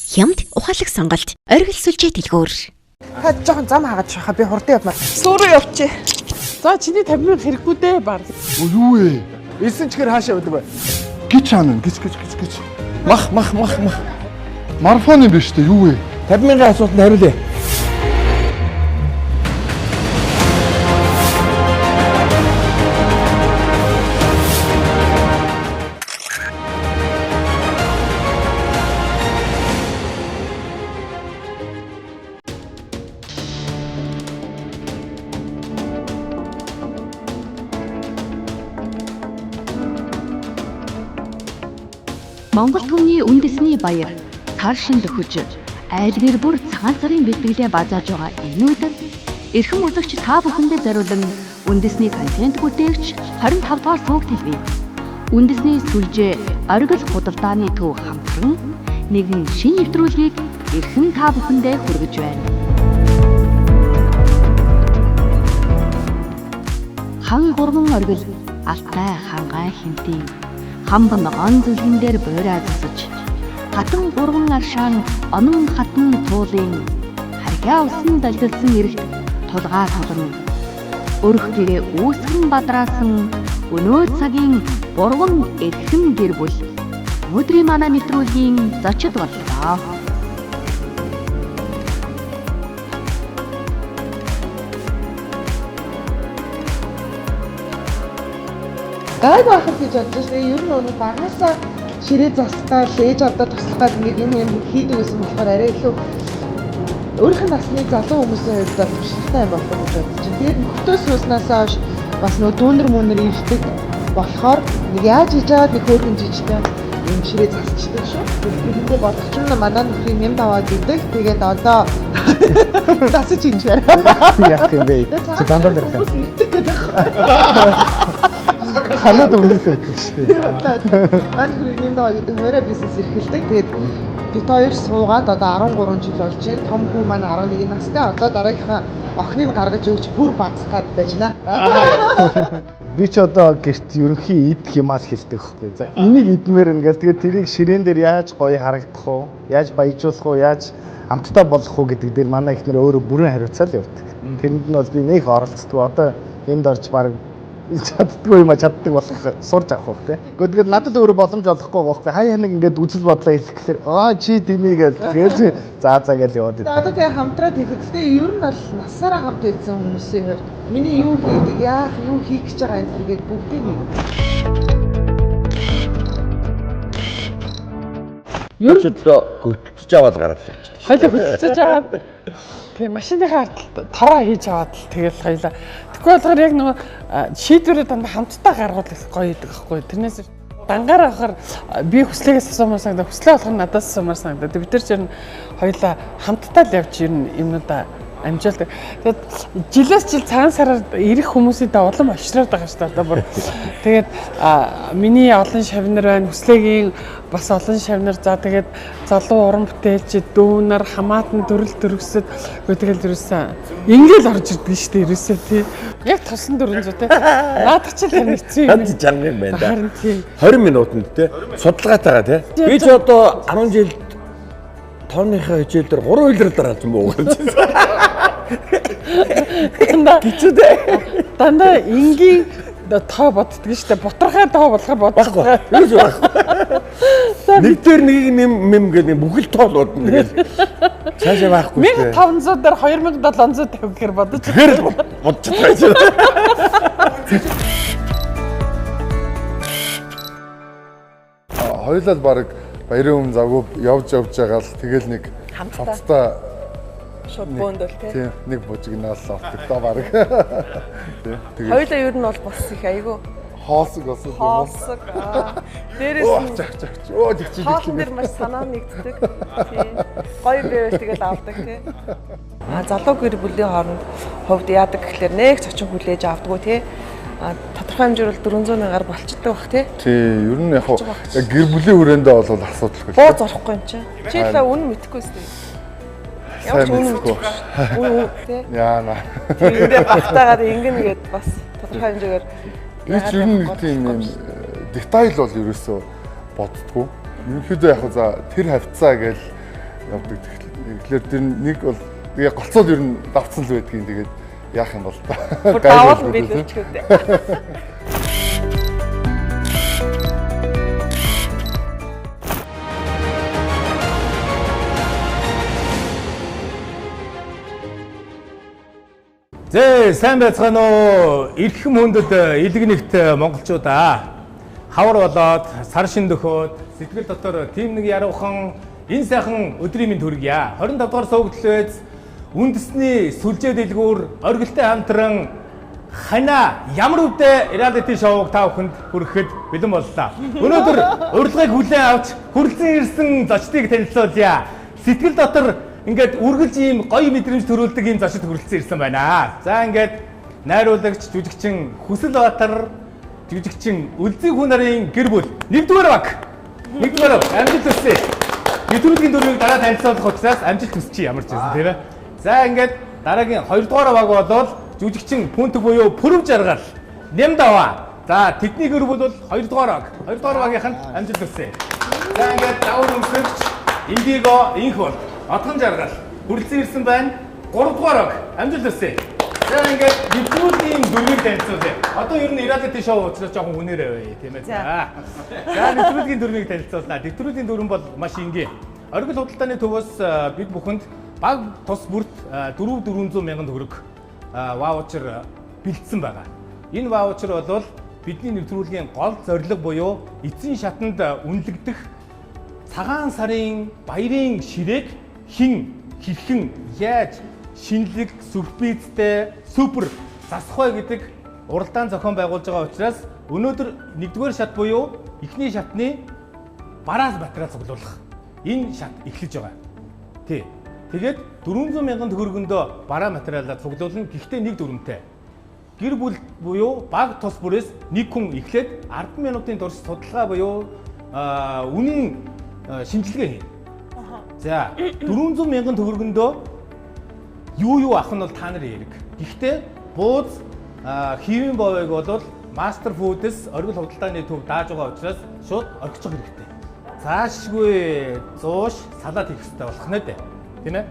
Хямд ухаалаг сонголт. Оргил сүлжээ дэлгүүр. Та жоохон зам хагаад шахаа би хурдан явмаар. Сүүрүү явчих. За чиний 50 мянга хэрэггүй дээ баг. Юу вэ? Элсэн чихэр хаашаа явдаг вэ? Гिच хаана? Гिच гिच гिच гिच. Мах мах мах мах. Марафон юм биш үү? Юу вэ? 50 мянган асуултанд хариулъя. Монгол түмний үндэсний баяр цар шин дөхөж айл гэр бүр цагаан сарын бэлтгэлээ базааж байгаа энэ өдөр эрхэм үзэгч та бүхэндээ зориулан үндэсний контент бүтээгч 25 дугаар сувг ТV үндэсний сүлжээ оргил худалдааны төв хамтран нэгэн шинэ нэвтрүүлгийг эрхэм та бүхэндээ хүргэж байна. Хан гурван оргил алтай хангай хинтийн хамбан он зүлгэн дээр буйраа засаж хатан гурван аршаан онон хатан туулын харьяа усан далдалсан эрэгт тулгаа тулан өрх гэрээ үүсгэн бадраасан өнөө цагийн гурван эрхэм гэр бүл өнөөдрийн манай нэвтрүүлгийн зочид боллоо. Гайг байхад гэж бодож байна. Ер нь өнөө багасаа ширээ застаа л ээж авдаа туслах гад ингээд юм юм хийдэг байсан болохоор арай илүү өөрийнх нь насны залуу хүмүүсийн хувьд бол туршлагатай юм болох гэж бодож байна. Тэгээд нөхдөс сууснасаа хойш бас нөө дүүнер мөнөр ирдэг болохоор нэг яаж хийж аваад нэг хөөрхөн жижигтэй юм ширээ засчдаг шүү. Тэгэхдээ бодох чинь манай нөхрийн нэм даваад идэг. Тэгээд одоо засаж хийж байна. Яах юм бэ? Чи дандаа л ярих. Хүмүүс мэддэг гэдэг. Халаад өмнөөс байдаг шүү дээ. Манай нөхрийн нэм даваад идэг морой бизнес эрхэлдэг. Тэгээд бид хоёр суугаад одоо 13 жил болж байна. Том хүү маань 11 настай. Одоо дараагийнхаа охиныг гаргаж өгч бүр багасгаад байж байна. Би ч одоо гэрт ерөнхий идэх юмаа л хэлдэг байхгүй. За энийг идмээр ингээл тэгээд тэрийг ширээн дээр яаж гоё харагдах уу? Яаж баяжуулах уу? Яаж амттай болгох уу гэдэг дээр манай эхнэр өөрөө бүрэн хариуцаал явдаг. Тэрэнд нь бол би нэх оролцдог. Одоо энд орж баг чаддгүй юм а чаддаг болох сурж авах уу те. Гэхдээ тэгээд надад өөрөө боломж олохгүй байгаа байхгүй. Хаяа нэг ингээд үзэл бодлоо хэлэх гэхээр аа чи дими гээл тэгэл за за гээл яваад идэв. Одоо тэгээ хамтраад хийхэд тэгээ ер нь бол насаараа хамт байсан хүмүүсийн хувьд миний юу хийдэг, яах, юу хийх гэж байгаа энэ төргээд бүгдийг хийдэг. Ер Ер нь одоо хөтөлж аваад гараад ирж байна. Хоёлаа хөтөлж аваад тийм машиныхаа ардталд тараа хийж аваад л тэгэл хоёлаа. Тэгэхгүй болохоор яг нөгөө шийдвэрээ дандаа хамтдаа гаргуул их гоё идэг байхгүй. Тэрнээс дангаар авахар би хүслэгээс асуумаар санагдаа, хүслээ болохоор надаас асуумаар санагдаа. Бид нар ч ер нь хоёлаа хамтдаа л явж ер нь юмнуудаа амжуулдаг. Тэгээд жилээс жил цагаан сараар ирэх хүмүүсийн да улам олшроод байгаа шүү дээ. Одоо бүр тэгээд миний олон шавнар байна, хүслэгийн бас олон шавнар. За тэгээд залуу уран бүтээлч, дүүнер, хамаатан төрөл төрөсөд тэгэл ерөөсөн ингээл орж ирдэг шүү дээ ерөөсөө тий. Яг тосон 400 тий. Наадах чи тань хэцүү юм. Ханд чанга юм байна да. Харин тий. 20 минутанд те судалгаатайгаа те. Би ч одоо 10 жилд тооныхоо хичээл дээр 3 үйлрэл дараалсан буугаар байсан. Дандаа Хэцүү те. дандаа энгийн тоо боддөг шүү дээ. Бутархай тоо болохоор боддог. Баггүй. Юу ч байхгүй. Нэг дээр нэг нэм мэм гэдэг бүхэл тоол бодно тэгэл. Цаашаа байхгүй шүү дээ. 1500 дээр 2750 гэхээр бодож Тэгэхээр л бодож чадгаа шүү. Хоёулаа л баг баярын өмнө завгүй явж явж байгаа л тэгэл нэг Хамтдаа. хамтдаа Шууд бөөндөл тий. тийм нэг бужигнаал авдаг доо баг. Тийм. Тэгээд Хоёулаа ер нь бол бас их айгүй хоолсог болсон юм уу? хоолсог. Дээрээс Оо нь чах чах. Оо чах чах. хоолн дээр маш санаа нэгддэг. Тий. Гоё байвал тэгэл авдаг тий. А залуу гэр бүлийн хооронд хувьд яадаг гэхлээр нэг цочин хүлээж авдаггүй тий. А тодорхой хэмжээгээр бол 400 мянгаар болчдөг бах тий. Тийм, ер нь яг хуу яг гэр бүлийн хүрээндээ бол асуудалгүй. Буу зорхгүй юм чи. Чи л үнэн мэдэхгүй сте. Ямар ч Сайн үнэн мэдэхгүй. мэдэхгүй. Үнэн тий. Яана. Тэрэндээ багтаагаад ингэнэ гээд бас тодорхой хэмжээгээр Би ч ер нь нэг тийм юм детайл бол ерөөсөө боддгоо. Ерөнхийдөө яг хуу за тэр хавцаа гээл явдаг. Тэгэхээр тэр нэг бол тэгээ голцоод ер нь давцсан л байдгийн, тэгээд яах юм бол та. Бүр давал биелүүлчих үү. Зээ, сайн байцгаана уу? Эрхэм хүндэд илэг нэгт монголчуудаа. Хавар болоод, сар шин дөхөөд, сэтгэл дотор тийм нэг яруухан энэ сайхан өдрийн мэнд хүргье. 25 дугаар суугдал байж үндэсний сүлжээ дэлгүүр оргилтой хамтран хана ямар өвдөө реалити шоуг та бүхэнд хүргэхэд бэлэн боллоо. Өнөөдөр урилгыг хүлээн авч хүрэлцэн ирсэн зочдыг танилцуулъя. Сэтгэл дотор ингээд үргэлж ийм гоё мэдрэмж төрүүлдэг ийм зочид хүрэлцэн ирсэн байна. За ингээд найруулагч, жүжигчин Хүсэл Баатар, жүжигчин Үлзий хүн нарын гэр бүл. Нэгдүгээр баг. Нэгдүгээр баг. Амжилт хүсье. Нэвтрүүлгийн дөрвийг дараа танилцуулах учраас амжилт хүсчихье ямар ч байсан тийм ээ. За ингээд дараагийн хоёрдугаар баг бол жүжигчин Пүнт буюу Пүрэв жаргал. Нямдаваа. За тэдний гэр бүл бол хоёрдугаар баг. Хоёрдугаар багийнханд амжилт хүсье. За ингээд давар өмсөгч Индиго инх бол Одхон жаргал хүрэлцэн ирсэн байна. 3 дугаар баг амжилт хүсье. За ингээд нэвтрүүлгийн дөрвийг танилцуулъя. Одоо ер нь реалити шоу учраас жоохон үнээр авъя тийм ээ. За. За нэвтрүүлгийн дөрвийг танилцуулнаа. Нэвтрүүлгийн дөрвөн бол маш энгийн. Оргил худалдааны төвөөс бид бүхэнд баг тус бүрт 4 400 мянган төгрөг ваучер бэлдсэн байгаа. Энэ ваучер бол бидний нэвтрүүлгийн гол зорилго буюу эцсийн шатанд үнэлэгдэх цагаан сарын баярын ширээг хэн хэрхэн яаж шинэлэг сюрпризтэй супер засах вэ гэдэг уралдаан зохион байгуулж байгаа учраас өнөөдөр нэгдүгээр шат буюу эхний шатны бараа материал цуглуулах энэ шат эхлэж байгаа. Тий. Тэгээд 400 мянган төгрөгөндөө бараа материалаа цуглуулна. Гэхдээ нэг дүрмтэй. Гэр бүл буюу баг тус бүрээс нэг хүн эхлээд 10 минутын турш судалгаа буюу үнийн шинжилгээ хийнэ. За 400 мянган төгрөгөндөө юу авах нь бол та нарын хэрэг. Гэхдээ бууз хийвэн боовыг бол Master Food-с оргил худалдааны төв дааж байгаа учраас шууд орхичих хэрэгтэй. Заашгүй зууш салаад хийх хэрэгтэй болох нэ дээ. Тийм ээ?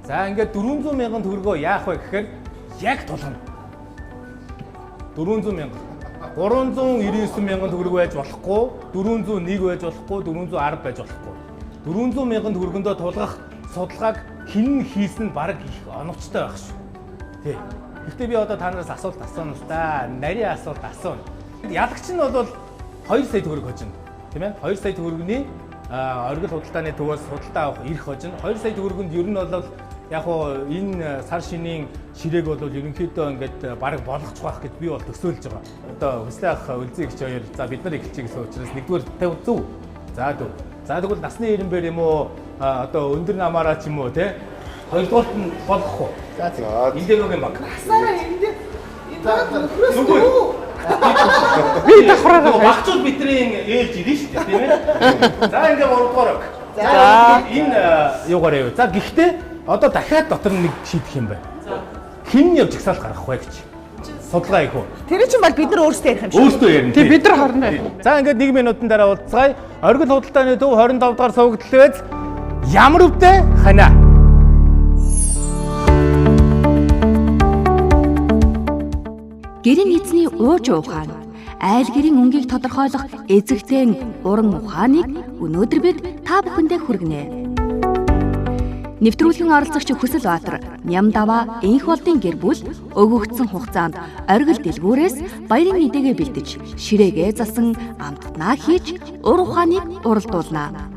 За ингээд 400 мянган төгрөгөө яах вэ гэхээр яг тулгана. 400 мянган. 399 мянган төгрөг байж болохгүй, 401 байж болохгүй, 410 байж болохгүй. 400 мянган төгрөгөндөө тулгах судалгааг хэн нь хийсэн нь бараг их оновчтой байх шүү. Тий. Гэхдээ би одоо та нараас асуулт асууна л да. Нарийн асуулт асууна. Ялагч нь бол 2 сая төгрөг хожино. Тийм ээ? 2 сая төгрөгний оргил худалдааны төвөөс худалдаа авах эрх хожино. 2 сая төгрөгөнд ер нь бол яг хуу энэ сар шинийн ширээг бол ерөнхийдөө ингээд бараг болгочих байх гэж би бол төсөөлж байгаа. Одоо Хүслээ ах Үлзий гिच хоёр за бид нар эхэлчихье гэсэн учраас нэгдүгээр 50 зөв. За зөв. За тэгвэл насны ирэнбэр юм уу одоо өндөр намаараа ч юм уу те хоёрдугаарт нь болгох уу? За за. Индигогийн баг. Насаараа энд энэ нөхрөөс дүү. Би давхраараа багчууд бидний ээлж ирнэ шүү дээ тийм ээ. За ингээ 3 дугаар баг. За. Энэ юугаар яв. За гэхдээ одоо дахиад дотор нэг шийдэх юм байна. Хэн явж жагсаалт гаргах вэ гэж. Судалгаа хийх үү? Тэр чинь бол бид нар өөрсдөө ярих юм шиг. Өөрсдөө ярина. Тий бид нар хоорондоо. За ингээд 1 минутын дараа уулзцгаая. Оргил худалдааны төв 25 дугаар суугдал байж ямар өвдөө хана. Гэрийн эзний ууж ухаан, айл гэрийн өнгийг тодорхойлох эзэгтэй уран ухааныг өнөөдөр бид та бүхэндээ хүргэнэ. Нэвтрүүлгийн оролцогч Хүсэл Баатар, Нямдаваа, Энх болдын гэр бүл өгөгдсөн хугацаанд оргил дэлгүүрээс баярын мэдээгээ бэлдэж, ширээгээ засан амттнаа хийж ур ухааныг уралдуулна.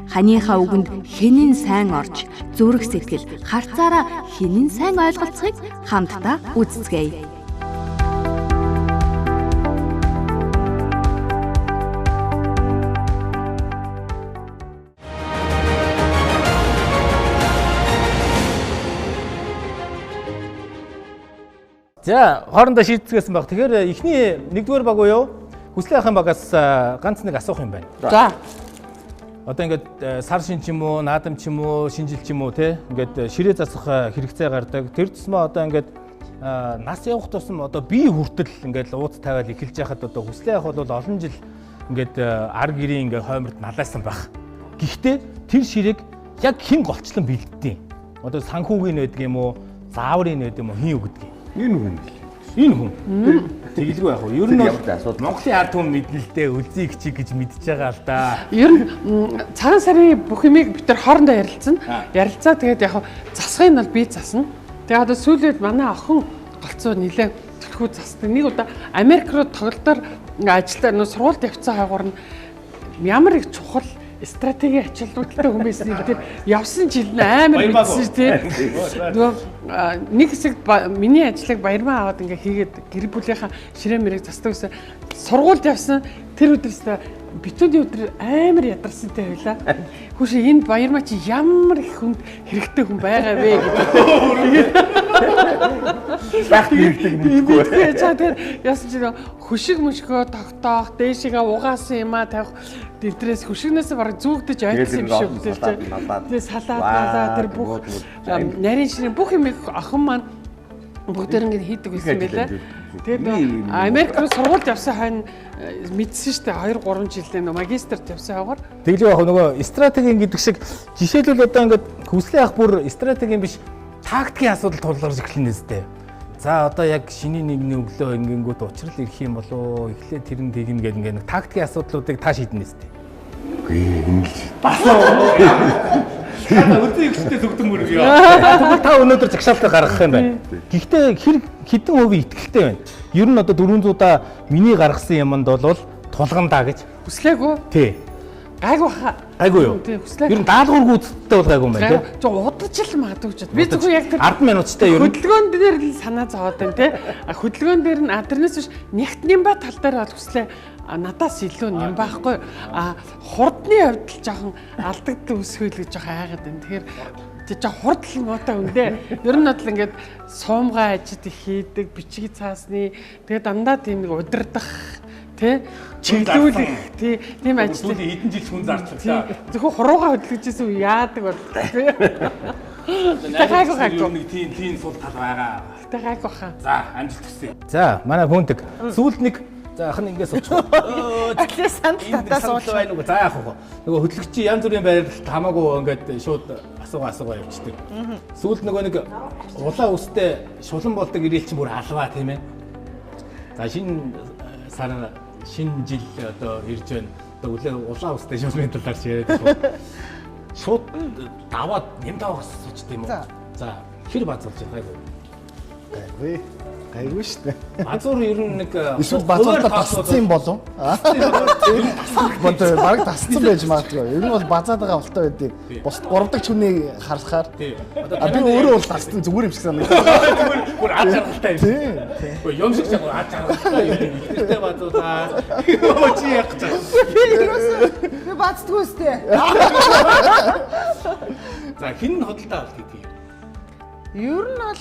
Ханыхаа үгэнд хэнэн сайн орж, зүрх сэтгэл харцаараа хэнэн сайн ойлголцохыг хамтдаа үзцгээе. За хоорондоо шийдцгээсэн баг. Тэгэхээр эхний нэгдүгээр баг буюу Хүслээ ахын багаас ганц нэг асуух юм байна. За. Одоо ингээд сар шин ч юм уу, наадам ч юм уу, шинжил ч юм уу те ингээд ширээ засах хэрэгцээ гардаг. Тэр тусмаа одоо ингээд нас явах тусам одоо бие хүртэл ингээд ууц тавиал эхэлж яхад одоо Хүслээ ах бол олон жил ингээд ар гэрийн ингээд хойморт налаасан байх. Гэхдээ тэр ширээг Яг хэн голчлон бэлддэг? Одоо санхүүгийн байдаг юм уу? Зааврын байдаг юм уу? Хин өгдөг юм? Энэ хүн л. Энэ хүн. Тэгэлгүй яг уу. Ер нь Ямар ч асуудал. Монголын ард түмэн мэднэ л дээ. Үлзий гिचиг гэж мэдж байгаа л да. Ер нь цагаан сарын бүх юмыг бид тэр хоорондоо ярилцсан. Ярилцаа тэгээд яг засахын бол би засна. Тэгээд одоо сүүлийн үед манай охин голцоо нилээ төлхөө засдаг. Нэг удаа Америк руу тоглолтоор ажиллаа нөө сургуульд явцсан хаагур нь ямар их чухал стратегийн ачааллуудтай хүн байсан юм тэр явсан жил нь амар мэдсэн тий. Нөгөө нэг хэсэг миний ажлыг баярмаа аваад ингээ хийгээд гэр бүлийнхаа ширээ мэрийг засдаг гэсэн. Сургуульд явсан тэр өдрөөс битүүний өдөр амар ядарсантай байлаа. Хүүшээ энэ баярмаа чи ямар их хүнд хэрэгтэй хүн байгаа вэ гэдэг. Байх хэрэгтэй мэдгүй. Тэгээд тэр яасан чи хөшиг мөшгөө тогтоох, дээшээгээ угаасан юмаа тавих дэвтрээс хөшигнээс бараг зүүгдэж ойлгосон юм шиг үү тэр. Тэгээ салаад малаа тэр бүх нарийн ширээ бүх юм охин маань бүгдээр ингэ хийдэг байсан байлаа. Тэгээд Америк руу сургуульд явсан хойно мэдсэн шүү дээ 2 3 жилийн магистрт явсан хойгоор. Тэгэлгүй яг нөгөө стратегийн гэдэг шиг жишээлбэл одоо ингээд хүслийн ах бүр стратегийн биш тактикийн асуудал тулгарч эхэлнэ нэстэ. За одоо яг шиний нэгний өглөө ингэнгүүт учрал ирэх юм болоо эхлээд тэр нь тэгнэ гэдэг ингээд нэг тактикийн асуудлуудыг та шийднэ нэстэ. Үгүй энэ л бас Та өдөө ихтэй зүгдэн мөргөө. Тэгвэл та өнөөдөр загшаалтаа гаргах юм байна. Гэхдээ хэр хэдэн хувийн итгэлтэй байна. Ер нь одоо 400-аа миний гаргасан юмд бол тулгандаа гэж. Хүслээгүй. Тий. Гайгүй хаа. Гайгүй юу? Тий, хүслээ. Ер нь даалгавар гүйцэттэй бол гайгүй юм байна тий. Жог удаж л магадгүй ч. Би зөвхөн яг тэр 10 минуттай ер нь хөдөлгөөн дээр л санаа зовоод байна тий. Хөдөлгөөн дээр нь тэрнээс биш нягт нямба тал дээр бол хүслээ надаас илүү ням байхгүй. А хурдны хувьд л жоохон алдагдал үүсэх үйл гэж жоохон айгаад байна. Тэгэхээр тэг жоохон хурд л муутай үндэ. Ер нь бол ингээд суумгай ажид их хийдэг, бичиг цаасны тэгээ дандаа тийм нэг удирдах тий чиглүүлэх тий тийм ажил. Сүүлийн хэдэн жил хүн зарчлаа. Зөвхөн хуруугаа хөдөлгөж исэн үе яадаг бол тий. Гайгүй гайгүй. Нэг тийм сул тал байгаа. Гэтэ гайгүй хаа. За амжилт хүсье. За манай Бүүндэг сүүлд нэг за ах нь ингээс очих. Атлаа сандал татаа сууч байна уу? За яах вэ? Нөгөө хөтлөгчийн янз бүрийн байрлалд хамаагүй ингээд шууд асуугаа явчихдаг. Сүүлд нөгөө нэг улаан үстэй шулан болдог ирээл чинь бүр алваа тийм ээ. За шинэ сар шинэ жил одоо ирж байна. Одоо үлээ улаан үстэй шулмын талаар ч яриад байна. Шууд даваад нэм давах суучд юм уу? За хэр базуулж байгаа юм? Гайгүй. Гайгүй шүү дээ. Базуур ер нь нэг эсвэл базууртаа тасцсан юм болов? Бодоо бараг тасцсан байж магадгүй. Ер нь бол базаад байгаа болтой байдгийг. Бус 3 дахь хүний харахаар. Би өөрөө бол тасцсан зүгээр юм шиг санагдав. Зүгээр бүр ад жаргалтай юм. Тийм. Үгүй юм шиг чаг ад жаргалтай юм. Ихтэй базуулаа. Өө чи яах гэж байна? Би ерөөсөө би баздгүй өстэй. За хэн нь худалдаа авалт хийдэг юм? Ер нь бол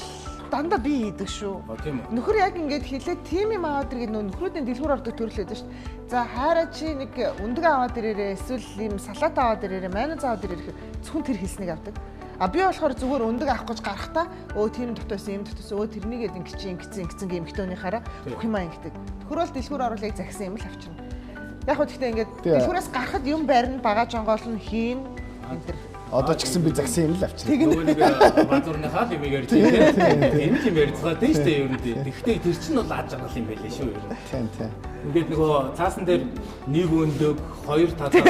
дандаа би хийдэг шүү. Тийм үү. Нөхөр яг ингээд хэлээ тийм юм аваад иргээд нөө нөхрүүдийн дэлгүүр ордог төрөл байдаг шүү дээ. За хайраа чи нэг өндөг аваад ирээрээ эсвэл ийм салат аваад ирээрээ майонез аваад ирээрээ зөвхөн тэр хэлснийг авдаг. А би болохоор зүгээр өндөг авах гэж гарахдаа өө тийм дотоос ийм дотоос өө тэрнийгээд ингэчин ингэсэн ингэсэн гэмхтөөнийхаараа бүх юмаа ингэдэг. Нөхөр бол дэлгүүр оруулах яг захисан юм л авчирна. Яг хөө гэхдээ ингээд дэлгүүрээс гарахад юм барина бага жонгоол нь хийн энэ төр. Одоо ч гэсэн би загсан юм л авчирна. Нөгөө нэг базуурныхаа л юм ярьж байна тийм. Тийм юм ярьцгаа тийм шүү дээ ер нь. Тэгэхдээ тэр чинь бол ад жаргал юм байлээ шүү ер нь. Тийм тийм. Ингээд нөгөө цаасан дээр нэг өндөг, хоёр талаа,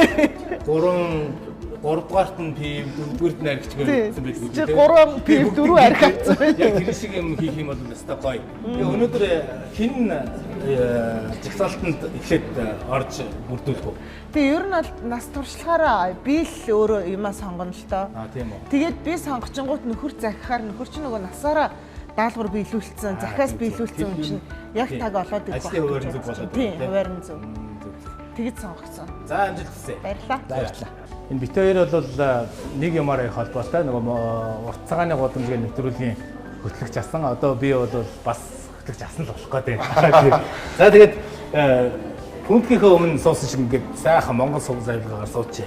3 дугаарт нь пив, дөрөвдүгээрт нь архич гэсэн байдаг үү тийм. 3 пив, 4 архи авсан байх. Яг тэр шиг юм хийх юм бол өстой гоё. Тэгээ өнөөдөр хэн жагсаалтанд эхлээд орж бүрдүүлэх үү? Тэгээ ер нь бол нас туршлагаараа би л өөрөө юмаа сонгоно л доо. Аа тийм үү. Тэгээд би сонгочингууд нөхөр захихаар нөхөр чинь нөгөө насаараа даалгавар биелүүлсэн, захиас биелүүлсэн юм чинь яг таг олоод ирэх байх. Ажлын хуваарь зөв болоод. Тийм, хуваарь нь зөв. Тэгэж сонгогдсон. За амжилт хүсье. Баярлалаа. Баярлалаа. Энэ бит хоёр бол нэг юмар их холбоотой нөгөө урт цагааны гудамж гэх нэвтрүүлгийн хөтлөгч асан. Одоо би бол бас хөтлөгч асан л болох гэдэг. За тэгээд Пүнтгийнхээ өмнө суусан шиг ингээд сайхан монгол суг завилгаар суучээ.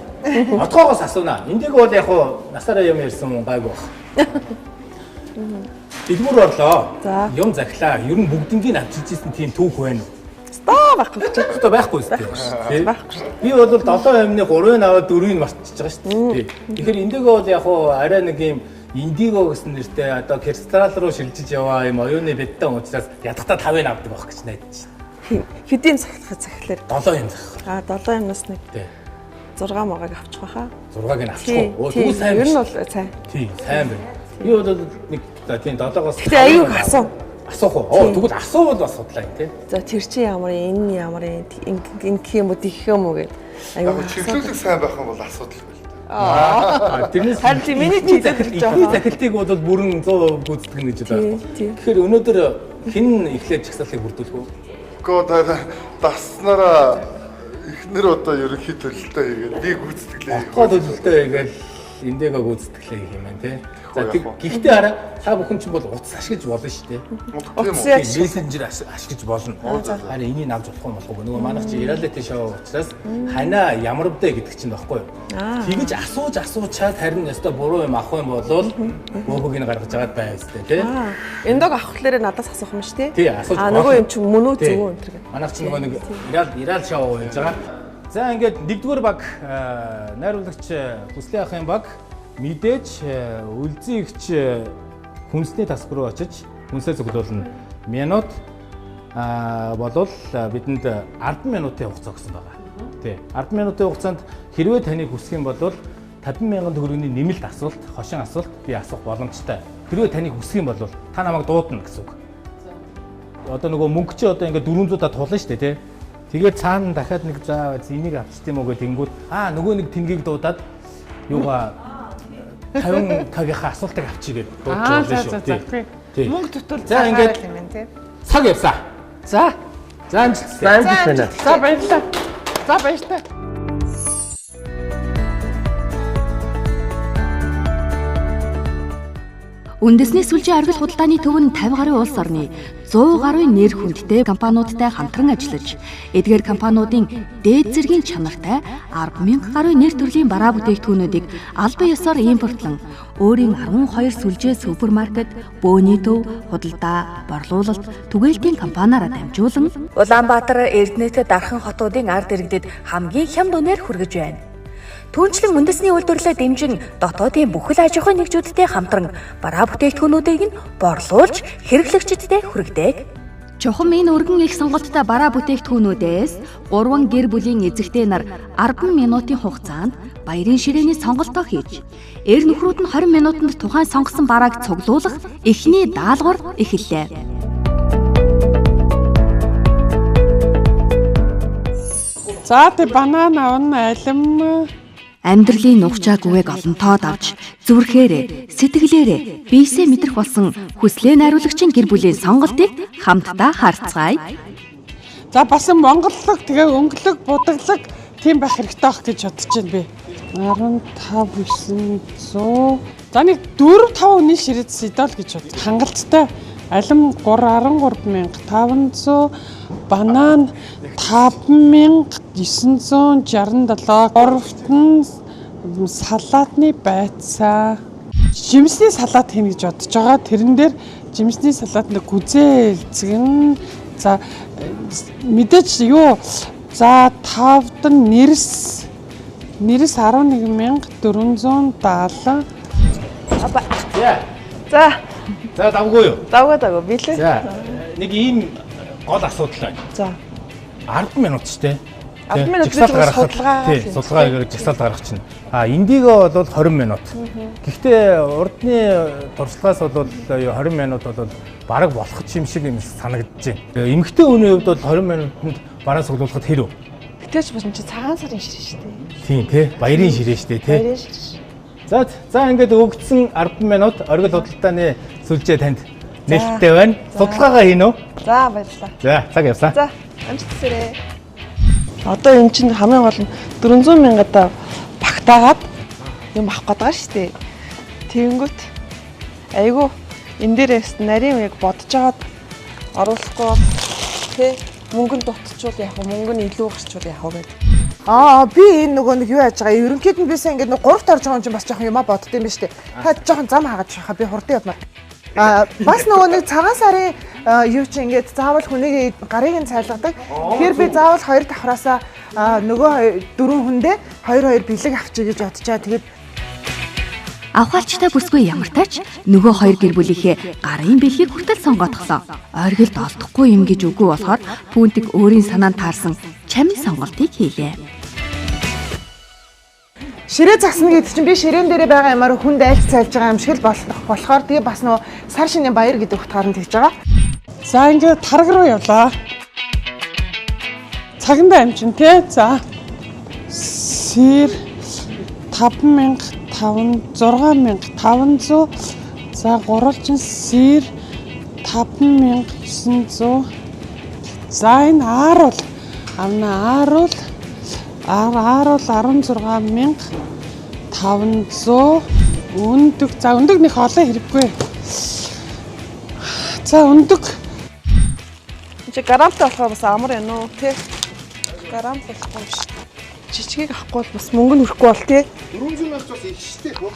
Отгоогоос асууна. Эндийг бол яг хуу насаараа юм ярьсан мөн гайгүй баг. Дэлгүүр орлоо. Юм захлаа. Ер нь бүгднийг авчирч ирсэн тийм түүх байна уу? Өстой байхгүй гэж. Өстой байхгүй үстэй. Байхгүй шүү. Би бол 7 юмны 3-ыг аваад 4-ийг мартчихж байгаа шүү дээ. Тэгэхээр индиго бол яг хуу арай нэг юм индиго гэсэн нэртэй одоо кристалл руу шилжиж яваа юм оюуны бедтан учраас ядахтаа 5-ыг авдаг байх гэж найдаж байна. Хэдийн цагтах цаглаар 7 юм захих. Аа 7 юмнаас нэг 6 магааг авчих байхаа. 6-ыг нь авчих уу? Тэгвэл сайн. Ер нь бол сайн. Тийм, сайн байна. Би бол нэг за тийм 7-оос Гэтэ аюуг асуу. Асуух уу? Оо тэгвэл асуувал бас судлаа юм тий. За тэр чинь ямар юм, энэ нь ямар юм, ингэх юм уу, тэгэх юм уу гэд. Аюу чиглүүлэг сайн байх юм бол асуудалгүй л дээ. Аа тэрнээс харин тийм миний чиглэл жоохон захилтыг бол бүрэн 100% гүйцэтгэнэ гэж байна. Тэгэхээр өнөөдөр хэн эхлээд жагсаалтыг бүрдүүлэх вэ? Гэхдээ даснараа эхнэр одоо ерөнхий төлөлтөө хийгээд би гүйцэтгэлээ. Отгоо төлөлтөө хийгээл индиго гүйцэтгэлээ гэх юм байна тий. За гэхдээ хараа та бүхэн чинь бол утас ашиглаж болно шүү дээ. Утас яаж мессенжер ашиглаж болно. Харин энийг авч болох юм болох уу? Нөгөө манайх чи реалити шоу учраас ханаа ямар вдэ гэдэг чинь багхгүй юу? Тэгэж асууж асуучаад харин ёстой буруу юм авах юм бол бөөхөг нь гаргаж агаад бай өстэй тий. Эндог авахлаарэ надаас асуух юм шүү тий. Тий асууж. Аа нөгөө юм чинь мөн үү зөв үү энэ төр гэх. Манайх чинь нөгөө нэг реал шоу хийж байгаа. За ингээд нэгдүгээр баг найруулагч Хүслийн ахын баг мэдээж үлзий игч хүнсний тасг руу очиж хүнсээ цуглуулна. Минут болвол бидэнд 10 минутын хугацаа өгсөн байгаа. Тий. 10 минутын хугацаанд хэрвээ таныг хүсэх юм бол 50,000 төгрөгийн нэмэлт асуулт, хошин асуулт би асуух боломжтой. Хэрвээ таныг хүсэх юм бол та намайг дуудана гэсэн үг. Одоо нөгөө мөнгө чи одоо ингээд 400 та тулна шүү дээ, тий. Тэгээд цаана дахиад нэг за энийг авчт юм уу гэх тэнгүүд аа нөгөө нэг тэнгийг дуудаад юугаа 50 кгийнхаа асуултыг авчий гэдээ дуудаж болно шүү. Тий. Мөнгө төтөл за ингээд юм байна тий. Цаг явсаа. За. За амжилттай. За амжилт байна. За баярлалаа. За баярлалаа. Үндэсний сүлжээ оргил худалдааны төв нь 50 гаруй улс орны 100 гаруй нэр хүндтэй компаниудтай хамтран ажиллаж, эдгээр компаниудын дээд зэргийн чанартай 10,000 гаруй нэр төрлийн бараа бүтээгдэхүүнүүдийг албан ёсоор импортлон өөрийн 12 сүлжээ супермаркет, бөөний төв, худалдаа, борлуулалт, түгээлтийн компаниараа дамжуулан Улаанбаатар, Эрдэнэт, Дархан хотуудын ард иргэдэд хамгийн хямд үнээр хүргэж байна. Түүнчлэн үндэсний үйлдвэрлэлээ дэмжин дотоодын бүхэл аж ахуйн нэгжүүдтэй хамтран бараа бүтээгдэхүүнүүдийг нь борлуулж хэрэглэгчдэд хүргэдэг. Чухам энэ өргөн их сонголттой бараа бүтээгдэхүүнүүдээс 3 гэр бүлийн эзэгтэй нар 10 минутын хугацаанд баярын ширээний сонголтоо хийж, эр нөхрүүд нь 20 минутанд тухайн сонгосон барааг цуглуулах эхний даалгавар эхэллээ. За тэг банан авна, алим. Амьдралын нухчаа гүгээг олонтоод авч зүрхээрээ, сэтгэлээрээ биесээ мэдрэх болсон хүслээ найруулагчийн гэр бүлийн сонголтыг хамтдаа харцгаая. За бас монголлог тэгээ өнгөлөг, будаглаг тийм байх хэрэгтэй байх гэж бодож байна би. 15 900. За нэг 4 5 хүний ширээт сидол гэж бод. Хангалттай алим 3,13500, банан 5967, гуравт нь салаатны байцаа. Жимсний салаат хийнэ гэж бодож байгаа. Тэрэн дээр жимсний салаатны гүзээ элзгэн. За мэдээж юу за тавд нь нэрс 11470. Апа. За. За давгүй юу? Давгүй давгүй билээ. За нэг ийм гол асуудал байна. За. 10 минут ч те. 10 минут жагсаалт гаргах. Судалгаа. Тий, судалгаа жагсаалт гаргах чинь. А индиго бол 20 минут. Гэхдээ урдны туршлагаас бол 20 минут бол бараг болох юм шиг юм санагдаж байна. Эмэгтэй хүний хувьд бол 20 минутанд бараа цуглуулахад хэр вэ? Гэтэл ч бас чи цагаан сарын ширээ шүү дээ. Тийм тий, баярын ширээ шүү дээ тий. Баярын ширээ. За за ингээд өгдсөн 10 минут оргил худалдааны сүлжээ танд нээлттэй байна. Судалгаагаа хийнэ үү? За баярлалаа. За цаг явсаа. За амжилт хүсээрэй. Одоо эн чинь хамгийн гол нь 400 мянгадаа багтаагаад юм авах гээд байгаа шүү дээ. Тэгэнгүүт айгүй энэ дээрээс нарийн яг бодож агаад оруулахгүй тий мөнгө нь дутчвал яг мөнгө нь илүү гарчвал яг гэдэг. Аа би энэ нөгөө нэг юу яаж байгаа ерөнхийд нь би сайн ингээд нэг гуравт орж байгаа юм чинь бас жоохон юмаа бодд юм ба штэ. Та жоохон зам хаагаж шахаа би хурдан явмаар. Аа бас нөгөө нэг цагаан сарын Юу чи ингээд заавал хүнийг гарыг нь цайлгадаг. Тэгэхээр би заавал хоёр давхраасаа нөгөө дөрвөн хүндээ хоёр хоёр бэлэг авчия гэж бодчаа. Тэгээд Авахалчтай бүсгүй ямар тач нөгөө хоёр гэр бүлийнхээ гарын бэлгийг хүртэл сонгоотглоо. Оргилд олдохгүй юм гэж үгүй болохоор Пүнтэг өөрийн санаанд таарсан чамин сонголтыг хийлээ. Ширээ засна гэдэг чинь би ширээн дээрээ байгаа юмар хүнд айлч цайлж байгаа юм шиг л болох болохоор тэгээ бас нөгөө сар шинийн баяр гэдэг утгаар нь тэгж байгаа. За ингээд тараг руу явлаа. Цагандаа амжин те. За. Сэр 5500 6500. За гурвалжин сэр 5900. За энэ аар бол авна аар бол аар бол 16500. Өндөг. За өндөг нэх олон хэрэггүй. За өндөг. Чи гарамтай болохоор бас амар байна уу тий? Гарамт болохгүй юм шүү. Жижигийг авахгүй бол бас мөнгө нь хүрэхгүй бол тий. 400 мянга ч бас их штэ хөө.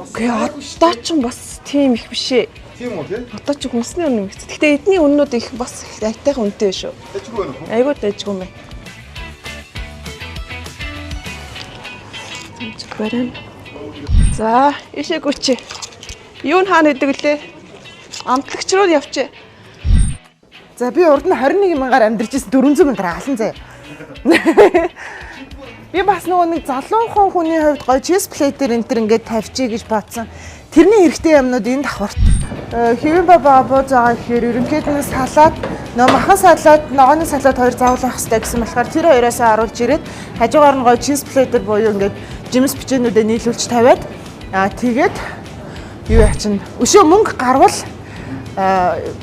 Үгүй одоо ч бас тийм их биш ээ. Тийм үү тий? Одоо ч хүнсний үнэ нэмэгдсэн. Гэхдээ эдний үннүүд их бас их айтайхан үнэтэй шүү. Дажгүй байна уу? Айгуу дажгүй юм байна. Барай. За, ийшээ гүчи. Юу н хаана гэдэг лээ? Амтлагч руу явчих. За би урд нь 21 мянгаар амьдарч ирсэн 400 мянгаар алан заяа. Би бас нөгөө нэг залуухан хүний хувьд гоё cheese plate-ээр энэ төр ингээд тавьчих гэж бодсон. Тэрний хэрэгтэй юмнууд энэ давхарт. Хэвэн баба бууз байгаа гэхээр ерөнхийд нь салат, нөгөө махан салат, ногооны салат хоёр заавал байх хэрэгтэй гэсэн болохоор тэр хоёроосоо оруулж ирээд хажуугаар нь гоё cheese plate-ээр буюу ингээд жимс печенүүдээ нийлүүлж тавиад тэгээд юу яа чинь өшөө мөнгө гарвал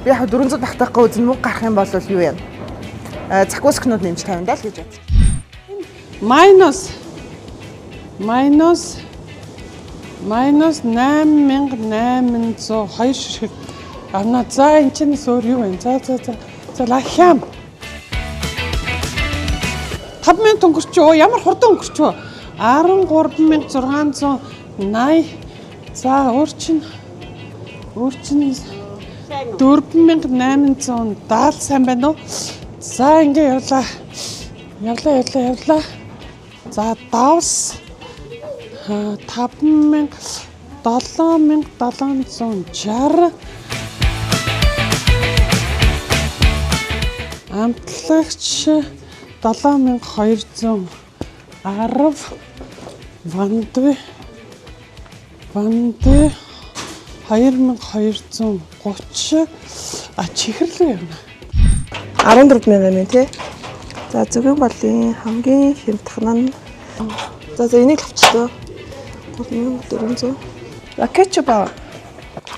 би яг 400 багтаахгүй үзэн мөнгө гарах юм бол юу юм? Закускнууд нэмж тавина даа л гэж бодсон. Минус минус минус 8800 хоёр ширхэг авна. За энэ чинээс өөр юу вэ? За за за. За лахям. 5000 өнгөрчөө. Ямар хурдан өнгөрчөө. 13680. За өөр чинь 4870 сайн байна уу? За ингээ явлаа. Явлаа. За давс 5000 7760 амтлагч 7210 ванды 2230 а чихэрлүү явна. 14 мянган юм тий. За зөвгөн болын хамгийн хямдхан нь. За за энийг л авчихлаа. 3400. За кетчуп аа.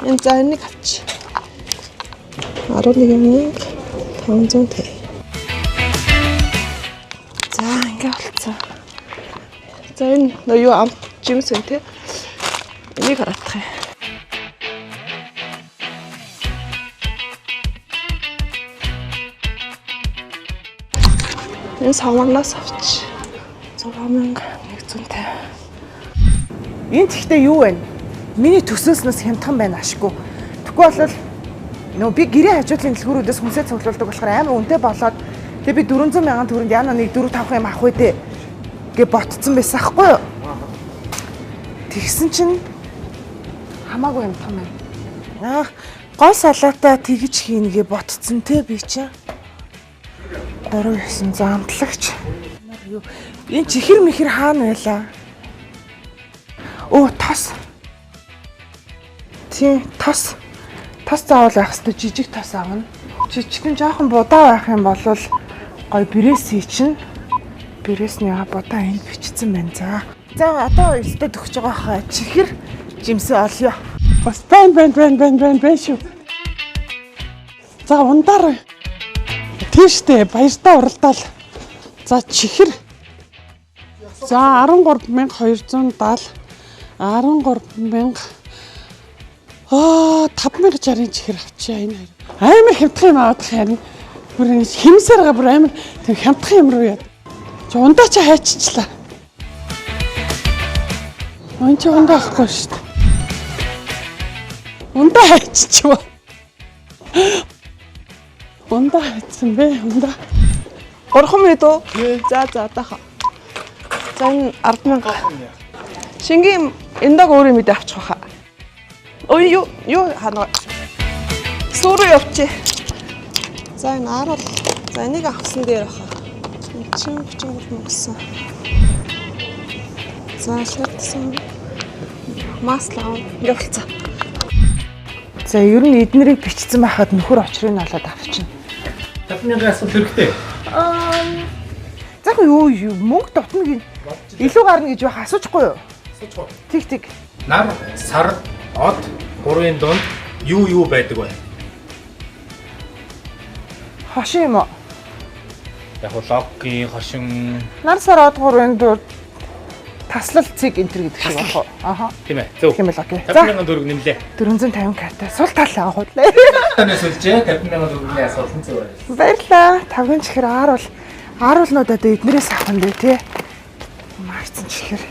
Энэ за энийг авч. 11,550. За ингээ болцсон. За энэ нөө юу амт жимс вэ тий? Энийг хараадах юм. Энэ савнаас авч 6150. Энэ тэгтээ юу вэ? Миний төсөөснөөс хямдхан байна ашгүй. Тэгэхгүй бол нөө би гэрээ хажуудлын дэлгүүрүүдээс хүнсээ цуглуулдаг болохоор амар үнэтэй болоод тэгээ би 400 мянган төгрөнд яна нэг 4 5 юм авах үү дээ гэж ботцсон байсан хгүй юу? Тэгсэн чинь хамаагүй хямдхан байна. Аа гол салаатаа тэгж хийнэ гэж ботцсон те би чинь. 3900 амтлагч. Энэ чихэр мэхэр хаана байлаа? Оо тос. Тийм тос. Тос заавал байх хэрэгтэй, жижиг тос авна. Жижигэн жоохон будаа байх юм бол гоё брэс чинь. Брэсний будаа энд бичсэн байна. За. За одоо өстө төгсөж байгаа хаа чихэр жимсээ олё. Бас байн шүү. За ундаар. Тийштэй баяртай уралдаал. За чихэр. За 13270 13000 5060-ын чихэр авчаа энэ хоёр. Амар хямдхан юм аваад харин. Бүр ингэ хэмсээр байгаа бүр амар тийм хямдхан юм руу яа. Чи ундаа чи хайччихлаа. Энд чи ундаа авахгүй шүү дээ. Ундаа хайччихва. Ундаа хийсэн бэ? Ундаа. 3 минут уу? За за одоохоо. За энэ 10,000. Шингийн эндэг өөр юм идэ авчих واخа. Ой юу юу ханаа. Сүүрүү явчих. За энэ 10 за энийг авсан дээр баха. 33 мянга гэсэн. За шатсан. Маслаа явуулцаа. За ер нь эднэрийг бичсэн байхад нөхөр очрыг нь олоод авчина. 50,000 асуулт хэрэгтэй. За яг юу юу мөнгө дутна гин. Илүү гарна гэж байх асуучихгүй юу? Асуучихгүй. Тэг тэг. Нар, сар, од гурвын дунд юу юу байдаг вэ? Хошин юм уу? Яг нь логикийн хошин Нар сар од гурвын дунд таслал цэг энтер гэдэг шиг байх уу? Аха. Тийм ээ. Зөв. Тийм л окей. За 50,000 төгрөг нэмлээ. 450 карта сул тал авах уу? Таны сүлжээ 50,000 төгрөгийн асуулт нь зөв байна. Баярлаа. Тавгийн чихэр ааруул ааруулнууд одоо эднэрээс авах юм дээ тий. Марцсан чихэр.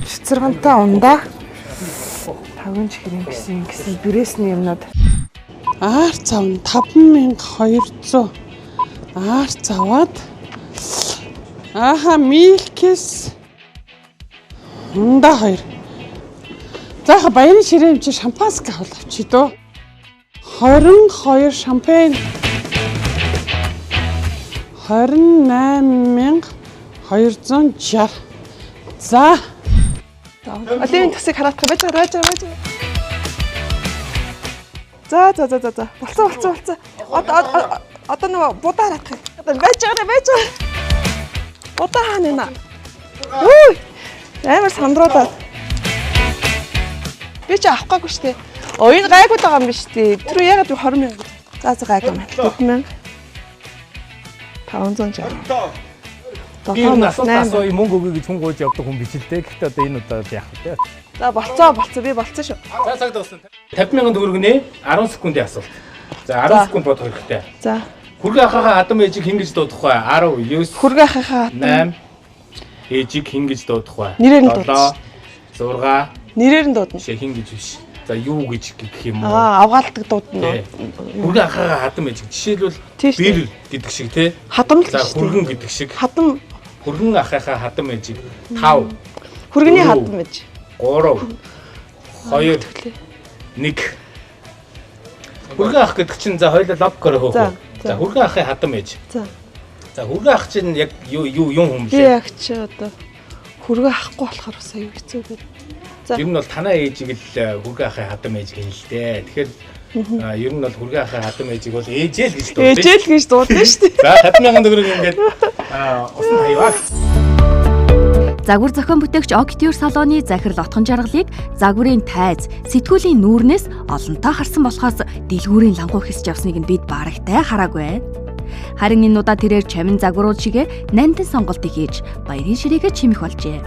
Цэцэргантай ундаа. Тавгийн чихэр ингэсэн ингэсэн бүрээсний юмнууд. Аар цав нь 5200. Аар цаваад Ааха милкис ундаа хоёр. За яха баярын ширээ юм чи шампански авал авчи дөө. 22 шампань 28260. За Оливын төсийг хараадах байж байгаа байж байгаа байж байгаа. За за за за за. Болцсон болцсон болцсон. Одоо одоо нөгөө будаа хараадах. Одоо байж байгаа байж байгаа. Будаа хаана нэ? Үгүй. Амар сандруулаад. Би чи авах гаагүй шүү дээ. Оо энэ гайгүй байгаа юм биш үү? Тэр ягаад 20,000. За за гайгүй юм. 40,000. 560. Би энэ асуулт асууя мөнгө өгье гэж хүн гуйж явдаг хүн биш л дээ. Гэхдээ одоо энэ удаа яах вэ? За болцоо болцоо би болцсон шүү. За цаг дуусна. 50,000 төгрөгний 10 секундын асуулт. За 10 секунд бодох хэрэгтэй. За. Хүргэ ахыхаа хадам ээжийг хэн гэж дуудах вэ? 10 9 Хүргэ ахыхаа 8 ээжийг хэн гэж дуудах вэ? Нэрээр нь дуудах. 7 6 Нэрээр нь дуудана. Шээ хэн гэж биш. За юу гэж гэх юм уу? Аа авгаалдаг дуудана. Хүргэн ахыхаа хадам ээжийг жишээлбэл бэр гэдэг шиг тий. Хадам л За хүргэн гэдэг шиг. Хадам хүргэн ахыхаа хадам ээжийг 5 Хүргэний хадам ээж. 3 2 1 Хүргэн ах гэдэг чинь за хоёулаа логикоор хөөх. За хүргэн ахын хадам ээж. За. За хүргэн ах чинь яг юу юу юм хүн Би блэ? яг чи одоо хүргэн ахгүй болохоор бас аюу хэцүү байна. За. Ер нь бол танаа ээжийг л хүргэн ахын хадам ээж гин л дээ. Тэгэхээр ер нь бол хүргэн ахын хадам ээжийг бол ээжэл гэж дуудана. Ээжэл гэж дуудана шүү дээ. За 50,000 төгрөг ингээд усан хаяа. Загвар зохион бүтээгч Октюр салоны захирал Отхон Жаргалыг загварын тайз, сэтгүүлийн нүүрнээс олонтоо харсан болохоос дэлгүүрийн лангуу хэсэж явсныг нь бид барагтай хараагүй. Харин энэ удаа тэрээр чамин загварууд шигэ нандин сонголтыг хийж баярын ширээгээ чимэх болжээ.